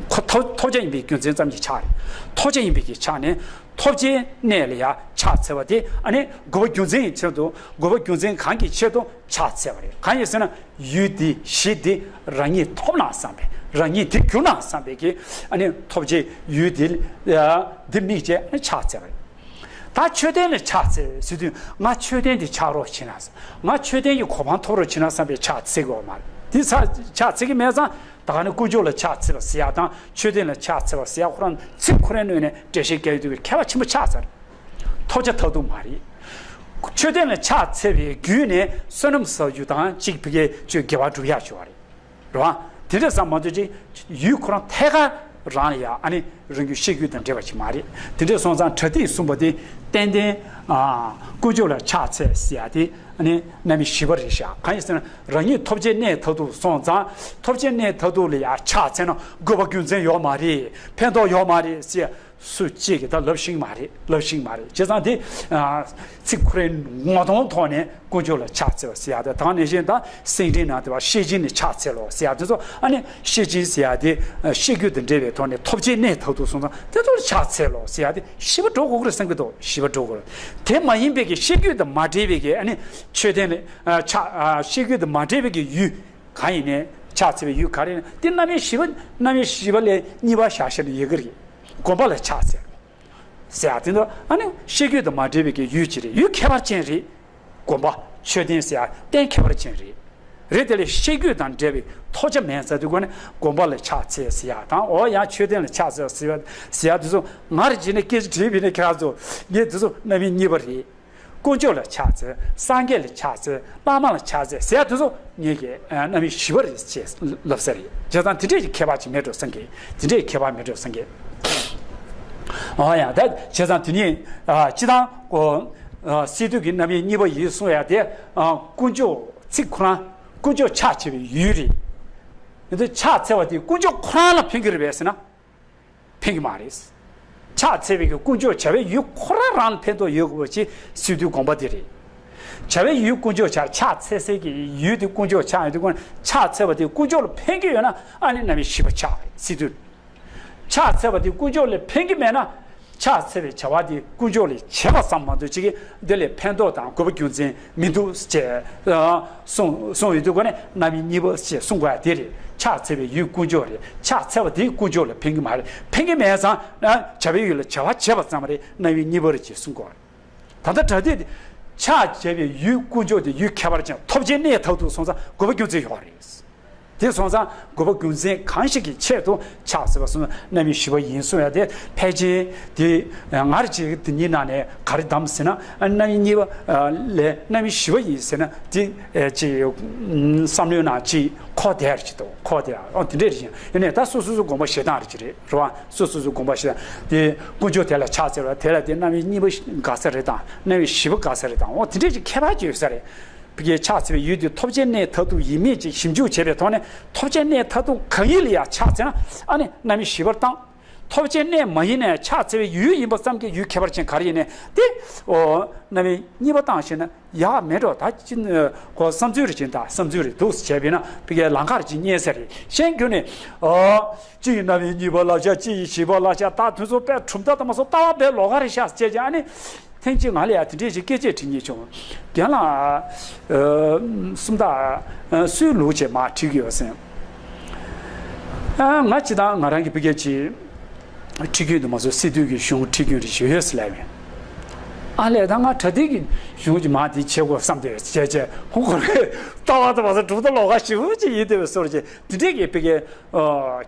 ཁོ་ཐོབ་ཐོབ་བྱ་ཡིན་པའི་རྒྱུ་མཚན་ཙམ་གྱི་ཆ་རེད། ཐོབ་བྱ་ཡིན་པའི་གི་ཆ་ནས་ཐོབ་བྱའི་གནས་ལ་ཡ་ཕྱག་འཚལ་བ་དེ་ཨ་ནི་དགོས་པ་རྒྱུ་མཚན་གྱི་ཆེད་དུ་དགོས་པ་རྒྱུ་མཚན་གང་གི་ཆེད་དུ་ཕྱག་འཚལ་བ་རེད། གང་ཡིན་ཟེར་ན་ཡུལ་འདི་གཞི་འདི་རང་ཉིད་ཐོབ་ན་བསམ་པའི་རང་ཉིད་འདི་གྱུར་ན་བསམ་པའི་གི་ཨ་ནི་ཐོབ་བྱའི་ཡུལ་འདི་འདི་དམིགས་བྱས་ཨ་ནི་ཕྱག་འཚལ་བ་རེད། ད་མཆོད་རྟེན་ལ་ཕྱག་འཚལ་ཟེར་དུས་ང་མཆོད་རྟེན་འདི་ཆགས་རོགས་བྱེད་ན། ང་མཆོད་རྟེན་གྱི་གོ་འཕང་ཐོབ་རོགས་བྱེད་ན་བསམ་པའི་ཕྱག་འཚལ་དགོས་མ་རེད། འདི་ཚ་ཕྱག་འཚལ་གྱི་མེད་ཙང་ད་ག་ནི་དཀོན་མཆོག་ལ་ཕྱག་འཚལ་བ་ཟེར་ཡག་དང་མཆོད་རྟེན་ལ་ཕྱག་འཚལ་བ་ཟེར་ཡག་ཁོ་རང་ཚིག་ཁོ་རའི་ངོས་ནས་འགྲེལ་བཤད་རྒྱག་ཡོང་དུས་ཁྱད་པར་ཆེན་པོ་ཆགས་ཚར། ཐོབ་བྱ་མཐར་ཐུག་མ་རེད། མཆོད་རྟེན་ལ་ཕྱག་འཚལ་བའི་བརྒྱུད་ནས་བསོད་ནམས་བསགས་རྒྱུ་དང་གཅིག་བི་གའི་ཆོས་དགེ་བ་སྒྲུབ་ཡག་ཆོག་རེད། རེད་བ། དེ་འདྲ་ཙམ་མ་གཏོགས་ཅིག་ཡུལ་ཁོ་རང་ཐད་ཀར་རང་ལ་ཡ་ཨ་ནི་རང་རྒྱུད་ཤེས་རྒྱུད་དང་འབྲེལ་བ་ཞིག་མ་རེད། དེ་འདྲ་སོང་ཙང་པྲ་ཏི་གསུངས་པ་དེ་ཏན་ཏན་ཨ་དཀོན་མཆོག་ལ་ཕྱག་འཚལ་ཟེར་ཡ་དེ་ཨ་ནི་རྣམ་དབྱེ་བཞི་པ་རེད་ཤག་གང་ཡིན་ཟེར་ན་རང་ཉིད་ཐོབ་བྱའི་གནས་མཐར་ཐུག་སོང་ཙང་ཐོབ་བྱའི་གནས་མཐར་ཐུག་ལ་ཡ་ཕྱག་འཚལ་ན་དགོས་པ་རྒྱུ་མཚན་ཡོད་མ་རེད། ཕན་ཐོགས་ཡོད་མ་རེད་ཟེར། སུ་གཅིག་གིས་ད་ལབ་ཤེས་མ་རེད། ལབ་ཤེས་མ་རེད། བྱས་ཙང་དེ་ཨ་ཚིག་ཁོ་རའི་ངོ་གདོང་ཐོག་ནས་དཀོན་མཆོག་ལ་ཕྱག་འཚལ་བ་ཟེར་ཡག་དེ་དང་ནང་བཞིན་ད་སེང་ལྡེང་ནང་དེ་བ་ཤེས་བཞིན་ནི་ཕྱག་འཚལ་ལོ་ཟེར་ཡག་དེ་ཚོ་ཨ་ནི་ཤེས་བཞིན་ཟེར་ཡག་དེ་ཤེས་རྒྱུད་དང་འབྲེལ་བའི་ཐོག་ནས་ཐོབ་བྱའི་གནས་མཐར་ཐུག་སོང་ཙང་དེ་ཚོར་ཕྱག་འཚལ་ལོ་ཟེར་ཡག་དེ་བཞི་པ་འགྲོ་དགོས་ཀྱི་རེད་བསམ་གྱི་འདུག་བཞི་པ་འགྲོ་དགོས་རེད། དེ་མ་ཡིན་པའི་གི་ཤེས་རྒྱུད་དང་མ་འབྲེལ་བའི་གི་ཨ་ནི་མཆོད་རྟེན་ལ་ཕྱག་ཤེས་རྒྱུད་དང་མ་འབྲེལ་བའི་གི་ཡུལ་གང་ཡིན་ནའི་ཕྱག་འཚལ་བའི་ཡུལ་ག་རེ་ཡིན་ན་དེ་རྣམ་དབྱེ་བཞི་པ་རྣམ་དབྱེ་བཞི་པ་ལས་གཉིས་པ་བཞག་བཞག་ནས་ཡོད་ཀྱི་རེད། དགོན་པ་ལ་ཕྱག་འཚལ་ཟེར་ཡག་དེ་ཚོ་ཨ་ནི་ཤེས་རྒྱུད་དང་མ་འབྲེལ་བའི་གི་ཡུལ་ཅིག་རེད། ཡུལ་ཁྱད་པར་ཅན་རེད། དགོན་པ་མཆོད་རྟེན་ཟེར་ཡག་རྟེན་ཁྱད་པར་ཅན་རེད། རེད་དེ་ལས་ཤེས་རྒྱུད་དང་འབྲེལ་བའི་ཐོབ་བྱ་མེད་ཟེར་དུས་གོ་ནས་དགོན་པ་ལ་ཕྱག་འཚལ་ཟེར་ཡག་དང་འོ་ཡང་མཆོད་རྟེན་ལ་ཕྱག་འཚལ་ཟེར་ཡག་དེ་ཚོ་ང་རེ་བྱས་ནས་སྐད་ཆ་དྲིས་པ་ཡིན་ན་ཁྱེད་རང་ཚོ་ངས་དེ་ཚོ་རྣམ་དབྱེ་གཉིས་པ་རེད། དཀོན་མཆོག་ལ་ཕྱག་འཚལ། སངས་རྒྱས་ལ་ཕྱག་འཚལ། བླ་མ་ལ་ཕྱག་འཚལ་ཟེར་ཡག་དེ་ཚོ་ངེད་ཀྱིས་རྣམ་དབྱེ་བཞི་པ་རེད་ཅེས་ལབ་ས་རེད། བྱས་ཙང་དེ་འདྲས་ཀྱི་ཁྱད་པར་ཅིག་མེད་འགྲོ་བསམ་གི། དེ་འདྲས་ཁྱད་པར་མེད་འགྲོ་བསམ་གི། ཨ་ཡ་ད་བྱས་ཙང་དེ་ནི་སྤྱི་བཏང་གོ་སི་ཏུ་གི་རྣམ་དབྱེ་གཉིས་པ་ཡིན་གསུང་ཡག་དེ་དཀོན་མཆོག་ཚིག་ཁོ་རང་དཀོན་མཆོག་ཕྱག་བྱེད་པའི་ཡུལ་རེད། ཡིན་དུས་ཕྱག་འཚལ་བ་དེ་དཀོན་མཆོག་ཁོ་རང་ལ་ཕན་གྱི་རེད་པས་ཟེར་ན། ཕན་གྱི་མ་རེད། ཕྱག་འཚལ་བའི་གི་དཀོན་མཆོག་བྱ་བའི་ཡུལ་ཁོ་རང་རང་ལ་ཕན་ཐོགས་ཡོད་དགོས་པ་ཅིག་སི་ཏུའི་དགོངས་པ་དེ་རེད། བྱ་བའི་ཡུལ་དཀོན་མཆོག་ཆགས། ཕྱག་འཚལ་སའི་གི་ཡུལ་དེ་དཀོན་མཆོག་ཆགས་ཡོད་དུས་ཕྱག་འཚལ་བ་དེ་དཀོན་མཆོག་ལ་ཕན་གྱི་ཡོད་ན་ཨ་ནི་རྣམ་དབྱེ་བཞི་པ་ཆགས་རེད་སི་ཏུ། ཕྱག་འཚལ་བ་དེ་དཀོན་མཆོག་ལ་ཕན་གྱི་མེད་ན། ཕྱག་འཚལ་བའི་བྱ་བ་དེ་དཀོན་མཆོག་ལ་བྱས་པ་ཙམ་མ་གཏོགས་ཅིག་གིས་འདི་ལས་ཕན་ཐོགས་དང་དགོས་པ་རྒྱུ་མཚན་མི་འདུག་ཅེས་གསུངས་གསུངས་ཡོད་དུས་གོ་ནས་རྣམ་དབྱེ་གཉིས་པ་ཅེས་གསུང་དགོས་ཡ་དེ་རེད། ཕྱག་འཚལ་བའི་ཡུལ་དཀོན་མཆོག་རེད། ཕྱག་འཚལ་བ་དེ་དཀོན་མཆོག་ལ་ཕན་གྱི་མ་རེད། ཕན་གྱི་མེད་ཙང་བྱ་བའི་ཡུལ་ལ་བྱ་བ་བྱས་པ་ཙམ་རེད། རྣམ་དབྱེ་གཉིས་པ་རེད་ཅེས་གསུང་དགོས་རེད། ད་ལྟ་པྲ་ཏི་དེ་ཕྱག་བྱས་པའི་ཡུལ་དཀོན་མཆོག་དེ་ཡུལ་ཁྱད་པར་ཅན་ཐོབ་བྱའི་གནས་མཐར་ཐུག་སོང་ཙང་དགོས་པ་རྒྱུ་མཚན་ཡོད་རེད། དེ་སོང་ཙང་དགོས་པ་རྒྱུ་མཚན་གང་ཞིག་གི་ཆེད་དུ་ཕྱག་འཚལ་བ་སོང་ན་རྣམ་དབྱེ་བཞི་པ་ཡིན་གསུང་ཡ་དེ་ཕལ་ཆེར་དེ་ང་རང་ཅིག་དེ་གཉིས་ནང་ནས་ག་རེ་བདམས་ཟེར་ན་རྣམ་དབྱེ་གཉིས་པ་ལས་རྣམ་དབྱེ་བཞི་པ་ཡིན་ཟེར་ན་དེ་ཅིག་བསམ་བློའི་ནང་ཅིག་འཁོར་བསྡད་ཡ་ཅིག་འདུག་འཁོར་བསྡད་ཡ་ཨོ་དེ་འདྲས་རེད། ཡིན་ཡིན་ནའི་ད་སོ་སོ་སོ་དགོངས་པ་བཞེས་སྟངས་རེ་ཅིག་རེད་རེད་བ། སོ་སོ་སོ་དགོངས་པ་བཞེས་སྟངས་དེ་དཀོན་མཆོག་དེ་ལ་ཕྱག་འཚལ་བ་དེ་ལ་དེ་རྣམ་དབྱེ་གཉིས་པ་དགའ་ས་རེད་དང་རྣམ་དབྱེ་བཞི་པ་དགའ་ས་རེད་དང་ཨོ་དེ་འདྲས་ཅིག་ཁྱད་པར་ཅིག་ཡོད་ས་རེད། ཕ་གིའི་ཕྱག་འཚལ་བའི་ཡུལ་དེ་ཐོབ་བྱའི་གནས་མཐར་ཐུག་ཡིན་མིན་ཅིག་ཞིབ་འཇུག་བྱས་པའི་ཐོག་ནས་ཐོབ་བྱའི་གནས་མཐར་ཐུག་གང་ཡིན་ལ་ཡང་ཕྱག་འཚལ་ན་ཨ་ནི་རྣམ་དབྱེ་བཞི་པར་བཏང་། ཐོབ་བྱའི་གནས་མ་ཡིན་ནའི་ཕྱག་འཚལ་བའི་ཡུལ་ཡིན་པ་ཙམ་གྱི་ཡུལ་ཁྱད་པར་ཅན་ག་རེ་ཡིན་ནའི་དེ་ཨོ་རྣམ་དབྱེ་གཉིས་པ་བཏང་ཞེ་ན་ཡག་མེད་འགྲོ། ད་ཅི་ནི་གོ་བསམ་ཚུལ་རེ་ཅིག་ད་བསམ་ཚུལ་རེ་འདུག་ཟེར་བྱས་པས་ན་ཕ་གིའི་ལམ་ཁ་རེ་ཅིག་རྙེད་ས་རེད། གཞན་ཁྱོན་ནས་ཨོ་གཅིག་གི་རྣམ་དབྱེ་གཉིས་པ་ལབ་བྱ་གཅིག་གི་བཞི་པ་ལབ་བྱ་ད་དུས་ཚོད་དཔེ་གྲུབ་མཐའ་དང་མ་སོང་ལྟ་བ་དཔེ་ལོགས་ཀ་རེད་ཤག་ཟེར་བྱས་ཨ་ནི། ཐེངས་གཅིག་ང་ལ་ཡང་དེ་འདྲས་ཞིག་སྐད་ཆ་དྲིས་ཉེས་བྱུང་། རྒན་ལགས། སུམ་རྟགས་སུའི་ལུགས་བྱས་མར་ཁྲིད་ཀྱི་ཡོད་ཟེར། ང་སྤྱིར་བཏང་ང་རང་གི་ཕ་གིའི་ཅིག་ ཁྲིད་རྒྱུན་དུ་མ་སོང་སི་ཏུ་གི་གཞུང་ཁྲིད་རྒྱུན་རེ་ཞུ་ཡོད་ཟེར་ལབ་ཡོད། ཨ་ལས་ད་ང་གྲ་སྒྲིག་གི་གཞུང་གི་མ་དེ་བྱེད་དགོས་བསམ་དེ་བྱས་བྱས་ཧུ་ཁོ་རེ་ལྟ་བ་དུ་མ་སོང་གྲུབ་ད་ལོག་ག་ཞིབ་ཅིག་ཡིན་དེ་བས་སོར་ཅིག་དེ་འདྲས་ཀྱི་ཕ་གི་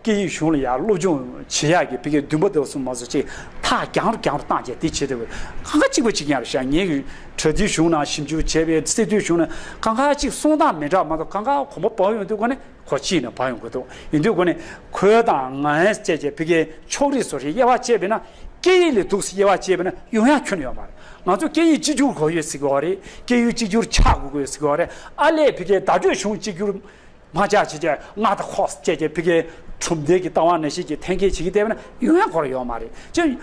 སྐད་ཡིག་གཞུང་ལ་ཡང་སློབ་སྦྱོང་བྱེད་ཡག་གི་ཕ་གི་འདུན་པ་དེ་བས་སོང་མ་སོང་ཅིག་ཐག་རྒྱང་རུ་རྒྱང་རུ་བཏང་བྱས་དེ་བྱེད་དེ་བས་གང་ག་གཅིག་པ་གཅིག་ཡང་རེད་ཤག་ངེད་ཀྱི་གྲ་སྒྲིག་གཞུང་ནང་ཞིབ་འཇུག་བྱས་པའི་སི་ཏུ་གཞུང་ནང་གང་ག་གཅིག་གསུང་སྟངས་མི་འདྲ་མ་གཏོགས་གང་ག་གོམ་པ་སྤོ་ཡོང་དུས་གོ་ནས། ཁོ་གཅིག་ནས་ཕར་ཡོང་དགོས་འདུག་ཡིན་དུས་སྒོ་ནས་ཁོས་དང་ང་ཡང་བཅས་ཀྱི་ཕ་གིའི་ཕྱོགས་རིས་སོ་སོའི་དབྱེ་བ་བཅས་པས་ན་སྐད་ཡིག་ལས་སྡུག་སེ་དབྱེ་བ་བཅས་པས་ན་ཡོང་ཡ་ཁྱོན་ཡོད་མ་རེད། ང་ཚོ་སྐད་ཡིག་གཅིག་གྱུར་དགོས་ཡོད་ཟེར་གི་ཡོད་རེད། སྐད་ཡིག་གཅིག་གྱུར་ཆགས་དགོས་ཀྱི་ཡོད་ཟེར་གི་ཡོད་རེད། ཨ་ལས་ཕ་གིའི་བརྡ་སྤྲོད་གཞུང་གཅིག་གྱུར་མ་ཆགས་བྱས་ཀྱི་ང་དང་ཁོ་བཅས་ཀྱི་ཕ་གིའི་གྲུབ་མཐའི་གི་ལྟ་བ་ནང་བཞིན་གྱི་འཐེན་འཁྱེར་བྱེད་ཀྱི་བསྡད་པས་ན་ཡོང་ཡ་ཁོ་རང་ཡོད་མ་རེད། ཅེས་ཡ་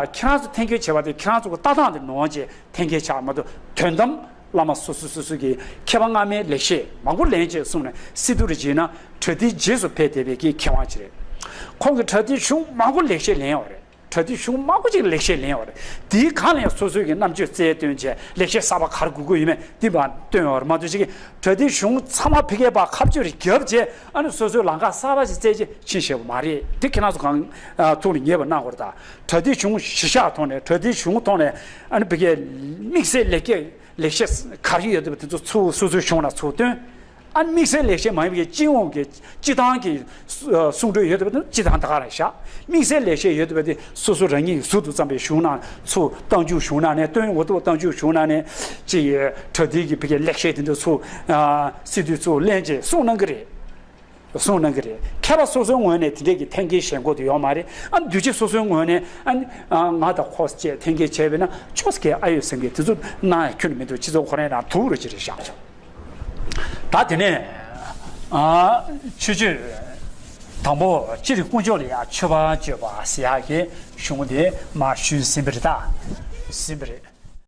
ཁྱེད་རང་ཚོ་འཐེན་འཁྱེར་བྱས་པ་དེ་ཁྱེད་རང་ཚོ་གི་ལྟ་སྟངས་དེ་ནོར་བྱས། འཐེན་འཁྱེར་ཆགས་མ་གཏོགས་དོན་དམ་བླ་མ་སོ་སོ་སོ་སོ་གིས་མཁས་པ་སྔ་མའི་ལེགས་བཤད་མང་པོ་ལེན་བྱས་གསུངས་ནས་སི་ཏུ་རུ་བྱས་ན་གྲ་སྒྲིག་རྗེས་སུ་ཕེབས་བསྡད་པའི་གི་མཁས་དབང་ཅིག་རེད། ཁོང་གིས་གྲ་སྒྲིག་གཞུང་མང་པོ་ལེགས་བཤད་ལེན་ཡོད་རེད། གྲ་སྒྲིག་གཞུང་མང་པོ་ཅིག་ལེགས་བཤད་ལེན་ཡོད་རེད། དེའི་སྒང་ལ་ཡང་སོ་སོའི་གི་རྣམ་དཔྱོད་རྩལ་བཏོན་བྱས་ལེགས་བཤད་གསར་པ་ག་རེ་དགོས་ཀྱི་ཡོད་མེད་འདི་མར་བཏོན་ཡོད་རེད་མ་གཏོགས་ཅིག་གི་གྲ་སྒྲིག་གཞུང་ཚང་མ་ཕ་གིའི་བར་ཁ་བཅུ་རེ་བརྒྱབ་བྱས་ཨ་ནི་སོ་སོའི་ལམ་ཁ་གསར་པ་ཅིག་བཙལ་བྱས་ཕྱིན་བཞག་པ་མ་རེད། དེ་ཁྱེད་རང་ཚོ་གང་ཐུགས་ལ་ངེས་པ་གནང་དགོས་རེད་ད། གྲ་སྒྲིག་གཞུང་གཞི་བཞག་ཐོག་ནས་གྲ་སྒྲིག་གཞུང་ཐོག་ནས་ཨ་ནི་ཕ་གིའི་དམིགས་བསལ་ལེགས་སྐྱེས་ལེགས་བཤད་ག་རེ་ཡོད་འདུག་པ་དེ་ཚོ་ཚུར་སོ་སོའི་གཞུང་ལ་ཚུར་བཏོན། ཨ་ནི་དམིགས་བསལ་ལེགས་བཤད་མ་ཡིན་པའི་སྤྱི་ཡོངས་ཀྱི་སྤྱི་བཏང་གི་གསུང་སྒྲོས་ཡོད་འདུག་པ་དེ་ཚོ་སྤྱི་བཏང་ད་ག་རང་བཞག་དམིགས་བསལ་ལེགས་བཤད་ཡོད་འདུག་པ་དེ་སོ་སོ་རང་ཉིད་ཀྱི་ཟུར་དུ་བརྩམས་པའི་གཞུང་ནང་ཚུར་རྟགས་འཇུག་གཞུང་ནང་ནས་བཏོན། འོ་ཐུག་རྟགས་འཇུག་གཞུང་ནང་ནས་ཅིག་གྲ་སྒྲིག་གི་ཕ་གིའི་ལེགས་བཤད་དེ་ཚོ་ཚུར་སི་ཏུ་ཚུར་ལེན་བྱས་གསུང་གནང་གི་རེད། གསུང་གནང་གི་རེད། མཁས་པ་སོ་སོའི་ངོས་ནས་དེ་འདྲས་ཀྱི་འཐེན་འཁྱེར་བྱེད་དགོས་དེ་ཡོད་མ་རེད། ཨ་འདུས་བྱས་སོ་སོའི་ངོས་ནས་ཨ་ནི་ང་དང་ཁོ་བཅས་འཐེན་འཁྱེར་བྱས་པས་ན་ཅོག་ཙེ་ཨ་ཡོད་སེམས་ཀྱི་དེ་ཚོ་གནང་ཡ་ཁྱོན་ནས་མི་འདུག་སྤྱི་ཚོགས་ཁོ་རའི་ནང་དུག་རུ་ཅི་རེད་བཞག་ཆོག་ད་དེ་ནས་ཆོས་སྤྱོད་དང་པོ་སྤྱིར་དཀོན་མཆོག་ལ་ཡང་མཆོད་པ་མཆོད་པ་ཟེར་ཡག་གི་གཞུང་དེ་མར་ཞུས་ཟིན་པ་རེད། ད་ཟིན་པ་རེད།